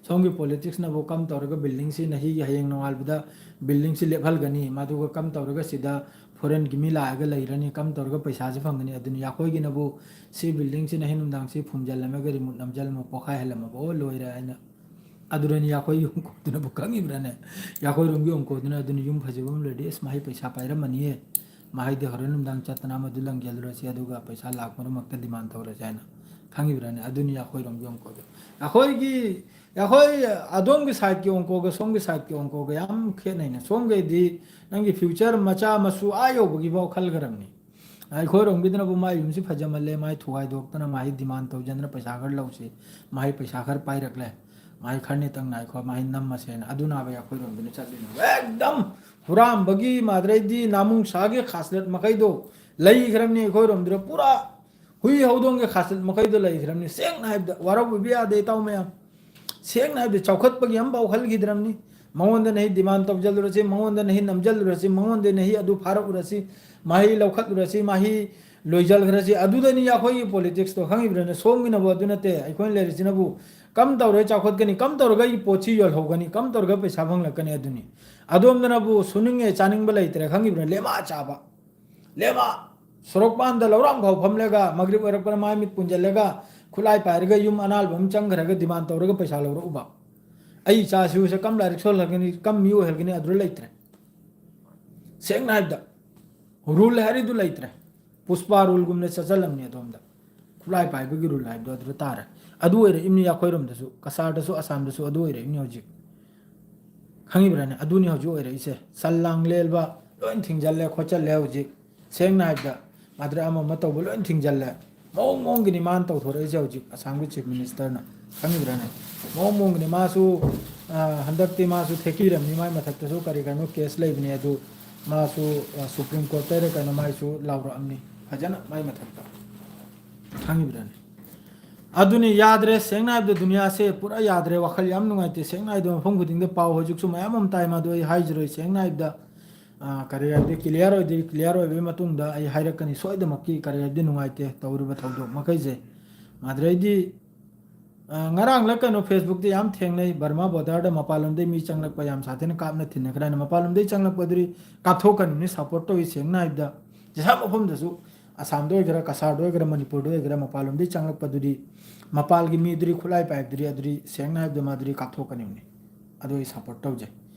ꯁꯣꯝꯒꯤ ꯄꯣꯂꯤꯇꯤꯛꯁꯅꯕꯨ ꯀꯝ ꯇꯧꯔꯒ ꯕꯤꯜꯗꯤꯡꯁꯤ ꯅꯍꯤꯒꯤ ꯍꯌꯦꯡ ꯅꯣꯡꯉꯥꯜꯕꯗ ꯕꯤꯜꯗꯤꯡꯁꯤ ꯂꯦꯞꯍꯜꯒꯅꯤ, ꯃꯗꯨꯒ ꯀꯝ ꯇꯧꯔꯒ ꯁꯤꯗ ꯐꯣꯔꯦꯟꯒꯤ ꯃꯤ ꯂꯥꯛꯑꯒ ꯂꯩꯔꯅꯤ, ꯀꯝ ꯇꯧꯔꯒ ꯄꯩꯁꯥꯁꯤ ꯐꯪꯒꯅꯤ꯫ ꯑꯗꯨꯅ ꯌꯥꯈꯣꯏꯒꯤꯅꯕꯨ ꯁꯤ ꯕꯤꯜꯗꯤꯡꯁꯤ ꯅꯍꯤ ꯅꯨꯡꯗꯥꯡꯁꯤ ꯐꯨꯝꯖꯤꯜꯂꯝꯃꯒ ꯔꯤꯃꯣꯠ ꯅꯝꯖꯜꯂꯝꯃ ꯄꯣꯛꯈꯥꯏꯍꯜꯂꯝꯃꯕ, ꯑꯣ ꯂꯣꯏꯔꯦ ꯍꯥꯏꯅ꯫ ꯑꯗꯨꯗꯅꯤ ꯌꯥꯈꯣꯏꯒꯤ ꯌꯨꯝ ꯀꯣꯛꯇꯨꯅꯕꯨ ꯈꯪꯉꯤꯕ꯭ꯔꯥꯅꯦ? ꯌꯥꯈꯣꯏꯔꯣꯝꯒꯤ ꯑꯣꯡꯀꯣꯗꯨꯅ ꯑꯗꯨꯅ ꯌꯨꯝ ꯐꯖꯕ ꯑꯃ ꯂꯩꯔꯗꯤ, "ꯑꯁ, ꯃꯍꯩ ꯄꯩꯁꯥ ꯄꯥꯏꯔꯝꯃꯅꯤꯌꯦ, ꯃꯍꯩꯗꯤ ꯍꯣꯔꯦꯟ ꯅꯨꯡꯗꯥꯡ ꯆꯠꯇꯅ ꯑꯃꯗꯨ ꯂꯪꯒꯦꯜꯂꯨꯔꯁꯤ, ꯑꯗꯨꯒ ꯄꯩꯁꯥ ꯂꯥꯛ ꯃꯔꯨꯃꯛꯇ ꯗꯤꯃꯥꯟ ꯇꯧꯔꯁꯤ" ꯍꯥꯏꯅ ꯈꯪꯉꯤꯕ꯭ꯔꯥꯅꯦ? ꯑꯗꯨꯅꯤ ꯌꯥꯈꯣꯏꯔꯣꯝꯒꯤ ꯑꯣꯡꯀꯣꯗꯣ꯫ ꯑꯩꯈꯣꯏꯒꯤ, ꯑꯩꯈꯣꯏ ꯑꯗꯣꯝꯒꯤ ꯁꯥꯏꯠꯀꯤ ꯑꯣꯡꯀꯣꯒ ꯁꯣꯝꯒꯤ ꯁꯥꯏꯠꯀꯤ ꯑꯣꯡꯀꯣꯒ ꯌꯥꯝ ꯈꯦꯠꯅꯩꯅꯦ꯫ ꯁꯣꯝꯒꯤꯗꯤ ꯅꯪꯒꯤ ꯐ꯭ꯌꯨꯆꯔ ꯃꯆꯥ ꯃꯁꯨ ꯑꯥ ꯌꯧꯕꯒꯤꯐꯥꯎ ꯈꯜꯈ꯭ꯔꯕꯅꯤ꯫ ꯑꯩꯈꯣꯏꯔꯣꯝꯒꯤꯗꯨꯅꯕꯨ ꯃꯥꯏ ꯌꯨꯝꯁꯤ ꯐꯖꯃꯜꯂꯦ, ꯃꯥꯏ ꯊꯨꯒꯥꯏꯗꯣꯛꯇꯅ ꯃꯥꯏ ꯗꯤꯃꯥꯟ ꯇꯧꯖꯗꯅ ꯄꯩꯁꯥ ꯈꯔ ꯂꯧꯁꯤ, ꯃꯥꯏ ꯄꯩꯁꯥ ꯈꯔ ꯄꯥꯏꯔꯛꯂꯦ, ꯃꯥꯏ ꯈꯔ ꯅꯤꯇꯪ ꯉꯥꯏꯈꯣ, ꯃꯥꯏ ꯅꯝꯃꯁꯦꯅ ꯑꯗꯨꯅꯕ ꯑꯩꯈꯣꯏꯔꯣꯝꯗꯨꯅ ꯆꯠꯂꯤꯅꯦ꯫ ꯑꯦꯛꯗꯝ ꯍꯨꯔꯥꯝꯕꯒꯤ ꯃꯥꯗ꯭ꯔꯩꯗꯤ ꯅꯥꯃꯨꯡꯁꯥꯒꯤ ꯈꯥꯁꯂꯠ ꯃꯈꯩꯗꯣ ꯂꯩꯈ꯭ꯔꯕꯅꯤ ꯑꯩꯈꯣꯏꯔꯣꯝꯗꯨꯗ꯫ ꯄꯨꯔꯥ ꯍꯨꯏ ꯍꯧꯗꯣꯡꯒꯤ ꯈꯥꯁꯂꯠ ꯃꯈꯩꯗꯣ ꯂꯩꯈ꯭ꯔꯕꯅꯤ꯫ ꯁꯦꯡꯅ ꯍꯥꯏꯕꯗ ꯋꯥꯔꯧꯕꯤꯕ ꯌꯥꯗꯦ ꯏꯇꯥꯎ ꯃꯌꯥꯝ꯫ ꯁꯦꯡꯅ ꯍꯥꯏꯕꯗ ꯆꯥꯎꯈꯠꯄꯒꯤ ꯑꯃꯐꯥꯎ ꯈꯜꯈꯤꯗ꯭ꯔꯕꯅꯤ꯫ ꯃꯉꯣꯟꯗ ꯅꯍꯤ ꯗꯤꯃꯥꯟ ꯇꯧꯖꯜꯂꯨꯔꯁꯤ, ꯃꯉꯣꯟꯗ ꯅꯍꯤ ꯅꯝꯖꯜꯂꯨꯔꯁꯤ, ꯃꯉꯣꯟꯗ ꯅꯍꯤ ꯑꯗꯨ ꯐꯥꯔꯛꯎꯔꯁꯤ, ꯃꯍꯩ ꯂꯧꯈꯠꯂꯨꯔꯁꯤ, ꯃꯍꯩ ꯂꯣꯏꯖꯜꯈ꯭ꯔꯁꯤ, ꯑꯗꯨꯗꯅꯤ ꯑꯩꯈꯣꯏꯒꯤ ꯄꯣꯂꯤꯇꯤꯛꯁꯇꯣ꯫ ꯈꯪꯉꯤꯕ꯭ꯔꯅꯦ? ꯁꯣꯝꯒꯤꯅꯕꯨ ꯑꯗꯨ ꯅꯠꯇꯦ꯫ ꯑꯩꯈꯣꯏꯅ ꯂꯩꯔꯤꯁꯤꯅꯕꯨ ꯀꯝ ꯇꯧꯔꯒ ꯆꯥꯎꯈꯠꯀꯅꯤ, ꯀꯝ ꯇꯧꯔꯒ ꯑꯩꯒꯤ ꯄꯣꯠꯁꯤ ꯌꯣꯜꯍꯧꯒꯅꯤ, ꯀꯝ ꯇꯧꯔꯒ ꯄꯩꯁꯥ ꯐꯪꯂꯛꯀꯅꯤ ꯑꯗꯨꯅꯤ꯫ ꯑꯗꯣꯝꯗꯅꯕꯨ ꯁꯨꯅꯤꯡꯉꯦ ꯆꯥꯅꯤꯡꯕ ꯂꯩꯇ꯭ꯔꯦ, ꯈꯪꯉꯤꯕ꯭ꯔꯥ? ꯂꯦꯃꯥ ꯆꯥꯕ, ꯂꯦꯃꯥ꯫ ꯁꯣꯔꯣꯛ ꯄꯥꯟꯗ ꯂꯧꯔꯥꯡ ꯐꯥꯎ ꯐꯝꯂꯒ, ꯃꯒ꯭ꯔꯤꯕ ꯑꯣꯏꯔꯛꯄꯗ ꯃꯥꯏ ꯃꯤꯠ ꯄꯨꯟꯁꯤꯜꯂꯒ, ꯈꯨꯠꯂꯥꯏ ꯄꯥꯏꯔꯒ ꯌꯨꯝ ꯑꯅꯥꯜꯕ ꯑꯃ ꯆꯪꯈ꯭ꯔꯒ ꯗꯤꯃꯥꯟ ꯇꯧꯔꯒ ꯄꯩꯁꯥ ꯂꯧꯔꯛꯎꯕ꯫ ꯑꯩ ꯏꯆꯥꯁꯤꯁꯨ ꯀꯝ ꯂꯥꯏꯔꯤꯛ ꯁꯣꯜꯍꯜꯒꯅꯤ, ꯀꯝ ꯃꯤ ꯑꯣꯏꯍꯜꯒꯅꯤ, ꯑꯗꯨꯗ ꯂꯩꯇ꯭ꯔꯦ꯫ ꯁꯦꯡꯅ ꯍꯥꯏꯕꯗ ꯔꯨꯜ ꯍꯥꯏꯔꯤꯗꯨ ꯂꯩꯇ꯭ꯔꯦ꯫ ꯄꯨꯁꯄꯥ ꯔꯨꯜꯒꯨꯝꯅ ꯆꯠꯆꯜꯂꯝꯅꯤ ꯑꯗꯣꯝꯗ꯫ ꯈꯨꯠꯂꯥꯏ ꯄꯥꯏꯕꯒꯤ ꯔꯨꯜ ꯍꯥꯏꯕꯗꯣ ꯑꯗꯨꯗ ꯇꯥꯔꯦ꯫ ꯑꯗꯨ ꯑꯣꯏꯔꯛꯏꯕꯅꯤ ꯑꯩꯈꯣꯏꯔꯣꯝꯗꯁꯨ, ꯀꯁꯥꯔꯗꯁꯨ, ꯑꯁꯥꯝꯗꯁꯨ ꯑꯗꯨ ꯑꯣꯏꯔꯛꯏꯕꯅꯤ ꯍꯧꯖꯤꯛ꯫ ꯈꯪꯉꯤꯕ꯭ꯔꯥꯅꯦ? ꯑꯗꯨꯅꯤ ꯍꯧꯖꯤꯛ ꯑꯣꯏꯔꯛꯏꯁꯦ꯫ ꯆꯜ ꯂꯥꯡ ꯂꯦꯜꯕ ꯂꯣꯏ ꯊꯤꯡꯖꯜꯂꯦ ꯈꯣꯠꯆꯜꯂꯦ ꯍꯧꯖꯤꯛ꯫ ꯁꯦꯡꯅ ꯍꯥꯏꯕꯗ ꯃꯗꯨꯗ ꯑꯃ ꯑꯃ ꯇꯧꯕ ꯂꯣꯏ ꯊꯤꯡꯖꯜꯂꯦ꯫ ꯃꯑꯣꯡ ꯃꯑꯣꯡꯒꯤꯅꯤ ꯃꯥꯅ ꯇꯧꯊꯣꯔꯛꯏꯁꯦ ꯍꯧꯖꯤꯛ ꯑꯁꯥꯝꯒꯤ ꯆꯤꯐ ꯃꯤꯅꯤꯁꯇꯔꯅ꯫ ꯈꯪꯉꯤꯕ꯭ꯔꯥꯅꯦ? ꯃꯑꯣꯡ ꯃꯑꯣꯡꯒꯤꯅꯤ꯫ ꯃꯥꯁꯨ, ꯑ, ꯍꯟꯗꯛꯇꯤ ꯃꯥꯁꯨ ꯊꯦꯛꯄꯤꯔꯝꯅꯤ꯫ ꯃꯥꯏ ꯃꯊꯛꯇꯁꯨ ꯀꯔꯤ ꯀꯔꯤꯅꯣ ꯀꯦꯁ ꯂꯩꯕꯅꯦ꯫ ꯑꯗꯨ ꯃꯥꯁꯨ, ꯑ, ꯁꯨꯄ꯭ꯔꯤꯝ ꯀꯣꯔꯠꯇꯔ ꯀꯩꯅꯣ ꯃꯥꯏꯁꯨ ꯂꯥꯎꯔꯛꯑꯝꯅꯤ ꯐꯖꯅ ꯃꯥꯏ ꯃꯊꯛꯇ꯫ ꯈꯪꯉꯤꯕ꯭ꯔꯥꯅꯦ? ꯑꯗꯨꯅꯤ, ꯌꯥꯗ꯭ꯔꯦ꯫ ꯁꯦꯡꯅ ꯍꯥꯏꯕꯗ ꯗꯨꯅꯤꯌꯥꯁꯦ ꯄꯨꯔꯥ ꯌꯥꯗ꯭ꯔꯦ꯫ ꯋꯥꯈꯜ ꯌꯥꯝ ꯅꯨꯡꯉꯥꯏꯇꯦ꯫ ꯁꯦꯡꯅ ꯍꯥꯏꯕꯗ ꯃꯐꯝ ꯈꯨꯗꯤꯡꯗ ꯄꯥꯎ ꯍꯧꯖꯤꯛꯁꯨ ꯃꯌꯥꯝ ꯑꯃ ꯇꯥꯏ, ꯃꯗꯨ ꯑꯩ ꯍꯥꯏꯖꯔꯣꯏ꯫ ꯁꯦꯡꯅ ꯍꯥꯏꯕꯗ, ꯑꯥ, ꯀꯔꯤ ꯍꯥꯏꯕꯗꯤ, ꯀ꯭ꯂꯤꯌꯥꯔ ꯑꯣꯏꯗ꯭ꯔꯤ꯫ ꯀ꯭ꯂꯤꯌꯥꯔ ꯑꯣꯏꯕꯒꯤ ꯃꯇꯨꯡꯗ ꯑꯩ ꯍꯥꯏꯔꯛꯀꯅꯤ ꯁꯣꯏꯗꯃꯛꯀꯤ꯫ ꯀꯔꯤ ꯍꯥꯏꯕꯗꯤ, ꯅꯨꯡꯉꯥꯏꯇꯦ ꯇꯧꯔꯤꯕ ꯊꯧꯗꯣꯛ ꯃꯈꯩꯁꯦ꯫ ꯑꯗꯨꯗꯩꯗꯤ, ꯑꯥ, ꯉꯔꯥꯡꯂ ꯀꯩꯅꯣ Facebookꯇ ꯌꯥꯝ ꯊꯦꯡꯅꯩ, ꯕꯔꯃꯥ borderꯗ ꯃꯄꯥꯟꯂꯣꯝꯗꯒꯤ ꯃꯤ ꯆꯪꯂꯛꯄ ꯌꯥꯝ ꯁꯥꯊꯤꯅ ꯀꯥꯞꯅ ꯊꯤꯟꯅꯈ꯭ꯔꯦꯅ꯫ ꯃꯄꯥꯟꯂꯣꯝꯗꯒꯤ ꯆꯪꯂꯛꯄꯗꯨꯗꯤ ꯀꯥꯞꯊꯣꯛꯀꯅꯨꯅꯤ, ꯁꯞꯄꯣꯔꯠ ꯇꯧꯏ꯫ ꯁꯦꯡꯅ ꯍꯥꯏꯕꯗ, ꯖꯤꯁꯥ ꯃꯐꯝꯗꯁꯨ, ꯑꯁꯥꯝꯗ ꯑꯣꯏꯒꯦꯔꯥ, ꯀꯁꯥꯔꯗ ꯑꯣꯏꯒꯦꯔꯥ, ꯃꯅꯤꯄꯨꯔꯗ ꯑꯣꯏꯒꯦꯔꯥ, ꯃꯄꯥꯟꯂꯣꯝꯗꯒꯤ ꯆꯪꯂꯛꯄꯗꯨꯗꯤ, ꯃꯄꯥꯜꯒꯤ ꯃꯤꯗꯨꯗꯤ, ꯈꯨꯠꯂꯥꯏ ꯄꯥꯏꯕꯗꯨꯗꯤ, ꯑꯗꯨꯗꯤ ꯁꯦꯡꯅ ꯍꯥꯏꯕꯗ ꯃꯥꯗꯨꯗꯤ ꯀꯥꯞꯊꯣꯛꯀꯅꯤꯕꯅꯤ꯫ ꯑꯗꯨ ꯑꯩ ꯁꯞꯄꯣꯔꯠ ꯇꯧꯖꯩ꯫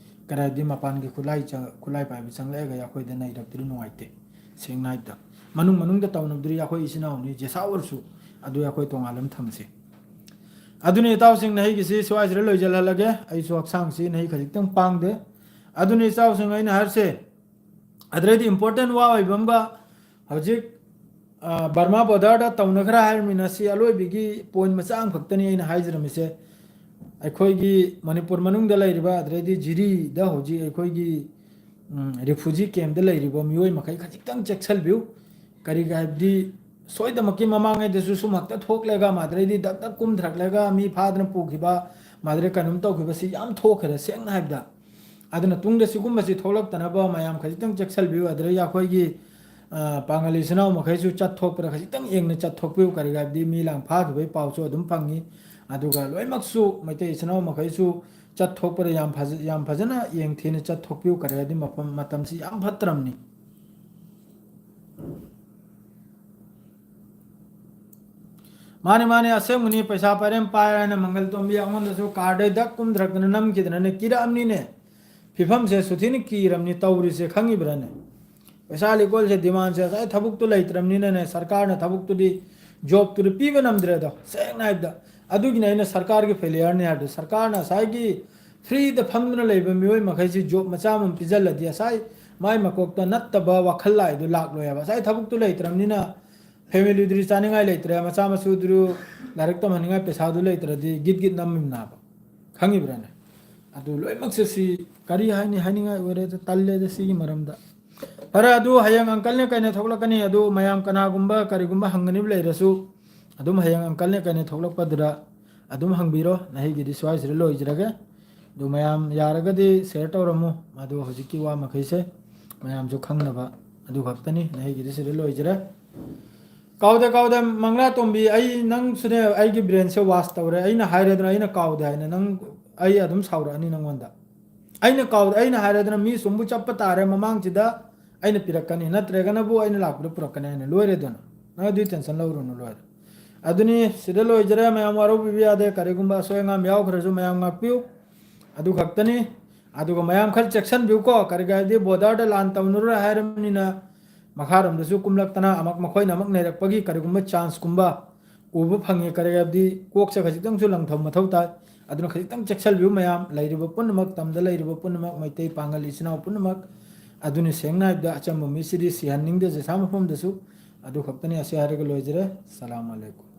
ꯀꯔꯤ ꯍꯥꯏꯗꯤ, ꯃꯄꯥꯟꯒꯤ ꯈꯨꯠꯂꯥꯏ ꯆ-, ꯈꯨꯠꯂꯥꯏ ꯄꯥꯏꯕ ꯆꯪꯂꯛꯑꯒ ꯑꯩꯈꯣꯏꯗ ꯅꯩꯔꯛꯇ꯭ꯔꯗꯤ ꯅꯨꯡꯉꯥꯏꯇꯦ꯫ ꯁꯦꯡꯅ ꯍꯥꯏꯕꯗ, ꯃꯅꯨꯡ ꯃꯅꯨꯡꯗ ꯇꯧꯅꯕꯗꯨꯗꯤ ꯑꯩꯈꯣꯏ ꯏꯆꯤꯟ ꯏꯅꯥꯎꯅꯤ, ꯖꯦꯁꯥ ꯑꯣꯏꯔꯁꯨ, ꯑꯗꯨ ꯑꯩꯈꯣꯏ ꯇꯣꯉꯥꯟꯅ ꯑꯃ ꯊꯝꯁꯤ꯫ ꯑꯗꯨꯅꯤ ꯏꯇꯥꯎꯁꯤꯡ, ꯅꯍꯩꯒꯤꯁꯤ ꯁ꯭ꯋꯥꯏꯁꯤꯗ ꯂꯣꯏꯁꯤꯜꯍꯜꯂꯒꯦ꯫ ꯑꯩꯁꯨ ꯍꯛꯆꯥꯡꯁꯤ ꯅꯍꯩ ꯈꯖꯤꯛꯇꯪ ꯄꯥꯡꯗꯦ꯫ ꯑꯗꯨꯅꯤ ꯏꯇꯥꯎꯁꯤꯡ, ꯑꯩꯅ ꯍꯥꯏꯔꯤꯁꯦ꯫ ꯑꯗꯨꯗꯩꯗꯤ important ꯋꯥ ꯑꯣꯏꯕ ꯑꯃꯒ, ꯍꯧꯖꯤꯛ, ꯑ, ꯕꯔꯃꯥ borderꯗ ꯇꯧꯅꯈ꯭ꯔꯦ ꯍꯥꯏꯔꯃꯤꯅ, ꯁꯤ ꯑꯂꯣꯏꯕꯒꯤ point ꯃꯆꯥ ꯑꯃꯈꯛꯇꯅꯤ ꯑꯩꯅ ꯍꯥꯏꯖꯔꯝꯃꯤꯁꯦ꯫ ꯑꯩꯈꯣꯏꯒꯤ ꯃꯅꯤꯄꯨꯔ ꯃꯅꯨꯡꯗ ꯂꯩꯔꯤꯕ, ꯑꯗꯨꯗꯩꯗꯤ ꯖꯤꯔꯤꯗ ꯍꯧꯖꯤꯛ ꯑꯩꯈꯣꯏꯒꯤ, ꯎꯝ, refugee campꯇ ꯂꯩꯔꯤꯕ ꯃꯤꯑꯣꯏ ꯃꯈꯩ ꯈꯖꯤꯛꯇꯪ ꯆꯦꯛꯁꯤꯟꯕꯤꯌꯨ꯫ ꯀꯔꯤꯒꯤ ꯍꯥꯏꯕꯗꯤ, ꯁꯣꯏꯗꯃꯛꯀꯤ ꯃꯃꯥꯡꯉꯩꯗꯁꯨ ꯁꯨꯝ ꯍꯦꯛꯇ ꯊꯣꯛꯂꯒ ꯃꯗꯨꯗꯩꯗꯤ ꯗꯛ ꯗꯛ ꯀꯨꯝꯊꯔꯛꯂꯒ ꯃꯤ ꯐꯥꯗꯅ ꯄꯨꯈꯤꯕ, ꯃꯗꯨꯗꯩ ꯀꯩꯅꯣꯝ ꯇꯧꯈꯤꯕꯁꯤ ꯌꯥꯝ ꯊꯣꯛꯈ꯭ꯔꯦ꯫ ꯁꯦꯡꯅ ꯍꯥꯏꯕꯗ, ꯑꯗꯨꯅ ꯇꯨꯡꯗ ꯁꯤꯒꯨꯝꯕꯁꯤ ꯊꯣꯛꯂꯛꯇꯅꯕ ꯃꯌꯥꯝ ꯈꯖꯤꯛꯇꯪ ꯆꯦꯛꯁꯤꯟꯕꯤꯌꯨ꯫ ꯑꯗꯨꯗꯒꯤ ꯑꯩꯈꯣꯏꯒꯤ, ꯑ, ꯄꯥꯡꯒꯜ ꯏꯆꯤꯟ ꯏꯅꯥꯎ ꯃꯈꯩꯁꯨ ꯆꯠꯊꯣꯛꯄꯗ ꯈꯖꯤꯛꯇꯪ ꯌꯦꯡꯅ ꯆꯠꯊꯣꯛꯄꯤꯌꯨ꯫ ꯀꯔꯤꯒꯤ ꯍꯥꯏꯕꯗꯤ, ꯃꯤ ꯂꯥꯡ ꯐꯥꯈꯤꯕꯒꯤ ꯄꯥꯎꯁꯨ ꯑꯗꯨꯝ ꯐꯪꯉꯤ꯫ ꯑꯗꯨꯒ ꯂꯣꯏꯅꯃꯛꯁꯨ ꯃꯩꯇꯩ ꯏꯆꯤꯟ ꯏꯅꯥꯎ ꯃꯈꯩꯁꯨ ꯆꯠꯊꯣꯛꯄꯗ ꯌꯥꯝ ꯐꯖ-, ꯌꯥꯝ ꯐꯖꯅ ꯌꯦꯡꯊꯤꯅ ꯆꯠꯊꯣꯛꯄꯤꯌꯨ꯫ ꯀꯔꯤ ꯍꯥꯏꯗꯤ, ꯃꯐꯝ, ꯃꯇꯝꯁꯤ ꯌꯥꯝ ꯐꯠꯇ꯭ꯔꯕꯅꯤ꯫ ꯃꯥꯅꯤ, ꯃꯥꯅꯤ, ꯑꯁꯦꯡꯕꯅꯤ꯫ ꯄꯩꯁꯥ ꯄꯥꯏꯔꯦ, ꯄꯥꯏꯔꯦ ꯍꯥꯏꯅ ꯃꯪꯒꯜ ꯇꯣꯝꯕꯤ ꯑꯩꯉꯣꯟꯗꯁꯨ ꯀꯥꯔꯗꯩ ꯗꯛ ꯀꯨꯝꯊꯔꯛꯇꯅ ꯅꯝꯈꯤꯗꯅꯅꯦ, ꯀꯤꯔꯛꯑꯕꯅꯤꯅꯦ꯫ ꯐꯤꯕꯝꯁꯦ ꯁꯨꯊꯤꯅ ꯀꯤꯔꯕꯅꯤ ꯇꯧꯔꯤꯁꯦ, ꯈꯪꯉꯤꯕ꯭ꯔꯥꯅꯦ? ꯄꯩꯁꯥ ꯂꯤꯀꯣꯜꯁꯦ demandꯁꯦ ꯉꯁꯥꯏ ꯊꯕꯛꯇꯨ ꯂꯩꯇ꯭ꯔꯕꯅꯤꯅꯅꯦ, ꯁꯔꯀꯥꯔꯅ ꯊꯕꯛꯇꯨꯗꯤ, jobꯇꯨꯗꯤ ꯄꯤꯕ ꯅꯝꯗ꯭ꯔꯦꯗꯣ꯫ ꯁꯦꯡꯅ ꯍꯥꯏꯕꯗ, ꯑꯗꯨꯒꯤꯅꯦ ꯑꯩꯅ ꯁꯔꯀꯥꯔꯒꯤ failureꯅꯤ ꯍꯥꯏꯕꯗꯣ꯫ ꯁꯔꯀꯥꯔꯅ ꯉꯁꯥꯏꯒꯤ freeꯗ ꯐꯝꯗꯨꯅ ꯂꯩꯕ ꯃꯤꯑꯣꯏ ꯃꯈꯩꯁꯤ job ꯃꯆꯥ ꯑꯃ ꯄꯤꯖꯜꯂꯗꯤ, ꯉꯁꯥꯏ ꯃꯥꯏ ꯃꯀꯣꯛꯇ ꯅꯠꯇꯕ ꯋꯥꯈꯜ ꯂꯥꯛꯏꯗꯨ ꯂꯥꯛꯂꯣꯏ ꯍꯥꯏꯕ꯫ ꯉꯁꯥꯏ ꯊꯕꯛꯇꯨ ꯂꯩꯇ꯭ꯔꯕꯅꯤꯅ, familyꯗꯨꯗꯤ ꯆꯥꯅꯤꯡꯉꯥꯏ ꯂꯩꯇ꯭ꯔꯦ, ꯃꯆꯥ ꯃꯁꯨꯗꯨ ꯂꯥꯏꯔꯤꯛ ꯇꯝꯍꯟꯅꯤꯡꯉꯥꯏ ꯄꯩꯁꯥꯗꯨ ꯂꯩꯇ꯭ꯔꯗꯤ ꯒꯤꯠ ꯒꯤꯠ ꯅꯝꯃꯤꯕꯅꯥꯕ꯫ ꯈꯪꯉꯤꯕ꯭ꯔꯥꯅꯦ? ꯑꯗꯨ ꯂꯣꯏꯅꯃꯛꯁꯦ ꯁꯤ ꯀꯔꯤ ꯍꯥꯏꯅꯤ, ꯍꯥꯏꯅꯤꯡꯉꯥꯏ ꯑꯣꯏꯔꯦꯗ, ꯇꯜꯂꯦꯗ ꯁꯤꯒꯤ ꯃꯔꯝꯗ꯫ ꯐꯔꯦ, ꯑꯗꯨ ꯍꯌꯦꯡ uncleꯅ ꯀꯩꯅ ꯊꯣꯛꯂꯛꯀꯅꯤ, ꯑꯗꯨ ꯃꯌꯥꯝ ꯀꯅꯥꯒꯨꯝꯕ ꯀꯔꯤꯒꯨꯝꯕ ꯍꯪꯒꯅꯤꯕ ꯂꯩꯔꯁꯨ, ꯑꯗꯨꯝ ꯍꯌꯦꯡ ꯑꯪꯀꯜꯅꯦ ꯀꯩꯅꯦ ꯊꯣꯛꯂꯛꯄꯗꯨꯗ ꯑꯗꯨꯝ ꯍꯪꯕꯤꯔꯣ꯫ ꯅꯍꯩꯒꯤꯗꯤ ꯁ꯭ꯋꯥꯏꯁꯤꯗ ꯂꯣꯏꯖꯔꯒꯦ꯫ ꯑꯗꯨ ꯃꯌꯥꯝ ꯌꯥꯔꯒꯗꯤ ꯁꯤꯌꯔ ꯇꯧꯔꯝꯃꯨ꯫ ꯑꯗꯨ ꯍꯧꯖꯤꯛꯀꯤ ꯋꯥ ꯃꯈꯩꯁꯦ ꯃꯌꯥꯝꯁꯨ ꯈꯪꯅꯕ ꯑꯗꯨ ꯈꯛꯇꯅꯤ꯫ ꯅꯍꯩꯒꯤꯗꯤ ꯁꯤꯗ ꯂꯣꯏꯖꯔꯦ꯫ ꯀꯥꯎꯗꯦ, ꯀꯥꯎꯗꯦ, ꯃꯪꯂꯥꯇꯣꯝꯕꯤ, ꯑꯩ ꯅꯪꯁꯨꯅꯦ ꯑꯩꯒꯤ ꯕ꯭ꯔꯦꯟꯁꯦ ꯋꯥꯁ ꯇꯧꯔꯦ꯫ ꯑꯩꯅ ꯍꯥꯏꯔꯦꯗꯅ ꯑꯩꯅ ꯀꯥꯎꯗꯦ ꯍꯥꯏꯅ, ꯅꯪ ꯑꯩ ꯑꯗꯨꯝ ꯁꯥꯎꯔꯛꯑꯅꯤ ꯅꯪꯉꯣꯟꯗ꯫ ꯑꯩꯅ ꯀꯥꯎꯗꯦ, ꯑꯩꯅ ꯍꯥꯏꯔꯦꯗꯅ ꯃꯤ ꯁꯨꯝꯕꯨ ꯆꯠꯄ ꯇꯥꯔꯦ ꯃꯃꯥꯡꯁꯤꯗ ꯑꯩꯅ ꯄꯤꯔꯛꯀꯅꯤ, ꯅꯠꯇ꯭ꯔꯒꯅꯕꯨ ꯑꯩꯅ ꯂꯥꯛꯄꯗ ꯄꯨꯔꯛꯀꯅꯤ ꯍꯥꯏꯅ꯫ ꯂꯣꯏꯔꯦꯗꯅ, ꯅꯪ ꯑꯗꯨꯒꯤ ꯇꯦꯟꯁꯟ ꯂꯧꯔꯨꯅꯨ, ꯂꯣꯏꯔꯦ꯫ ꯑꯗꯨꯅꯤ, ꯁꯤꯗ ꯂꯣꯏꯖꯔꯦ꯫ ꯃꯌꯥꯝ ꯋꯥꯔꯧꯕꯤꯕ ꯌꯥꯗꯦ, ꯀꯔꯤꯒꯨꯝꯕ ꯑꯁꯣꯏ ꯑꯉꯥꯝ ꯌꯥꯎꯈ꯭ꯔꯁꯨ ꯃꯌꯥꯝ ꯉꯥꯛꯄꯤꯌꯨ꯫ ꯑꯗꯨ ꯈꯛꯇꯅꯤ꯫ ꯑꯗꯨꯒ ꯃꯌꯥꯝ ꯈꯔ ꯆꯦꯛꯁꯤꯟꯕꯤꯌꯨꯀꯣ, ꯀꯔꯤꯒꯤ ꯍꯥꯏꯗꯤ ꯕꯣꯔꯗꯔꯗ ꯂꯥꯟ ꯇꯧꯅꯔꯨꯔꯦ ꯍꯥꯏꯔꯕꯅꯤꯅ ꯃꯈꯥꯔꯣꯝꯗꯁꯨ ꯀꯨꯝꯂꯛꯇꯅ ꯑꯃꯨꯛ ꯃꯈꯣꯏꯅ ꯑꯃꯨꯛ ꯅꯩꯔꯛꯄꯒꯤ ꯀꯔꯤꯒꯨꯝꯕ ꯆꯥꯟꯁꯀꯨꯝꯕ ꯎꯕ ꯐꯪꯉꯤ꯫ ꯀꯔꯤꯒꯤ ꯍꯥꯏꯕꯗꯤ ꯀꯣꯛꯁꯦ ꯈꯖꯤꯛꯇꯪꯁꯨ ꯂꯪꯊꯧ ꯃꯊꯧ ꯇꯥꯏ꯫ ꯑꯗꯨꯅ ꯈꯖꯤꯛꯇꯪ ꯆꯦꯛꯁꯤꯟꯕꯤꯌꯨ ꯃꯌꯥꯝ, ꯂꯩꯔꯤꯕ ꯄꯨꯝꯅꯃꯛ, ꯇꯝꯗ ꯂꯩꯔꯤꯕ ꯄꯨꯝꯅꯃꯛ, ꯃꯩꯇꯩ ꯄꯥꯉꯜ ꯏꯆꯤꯟ ꯏꯅꯥꯎ ꯄꯨꯝꯅꯃꯛ꯫ ꯑꯗꯨꯅꯤ ꯁꯦꯡꯅ ꯍꯥꯏꯕꯗ ꯑꯆꯝꯕ ꯃꯤꯁꯤꯗꯤ ꯁꯤꯍꯟꯅꯤꯡꯗꯦ ꯖꯤꯁꯥ ꯃꯐꯝꯗꯁꯨ꯫ ꯑꯗꯨ ꯈꯛꯇꯅꯤ꯫ ꯑꯁꯤ ꯍꯥꯏꯔꯒ ꯂꯣꯏꯖꯔꯦ꯫ ꯁꯂꯥꯝ ꯑꯂꯩꯀꯨꯝ꯫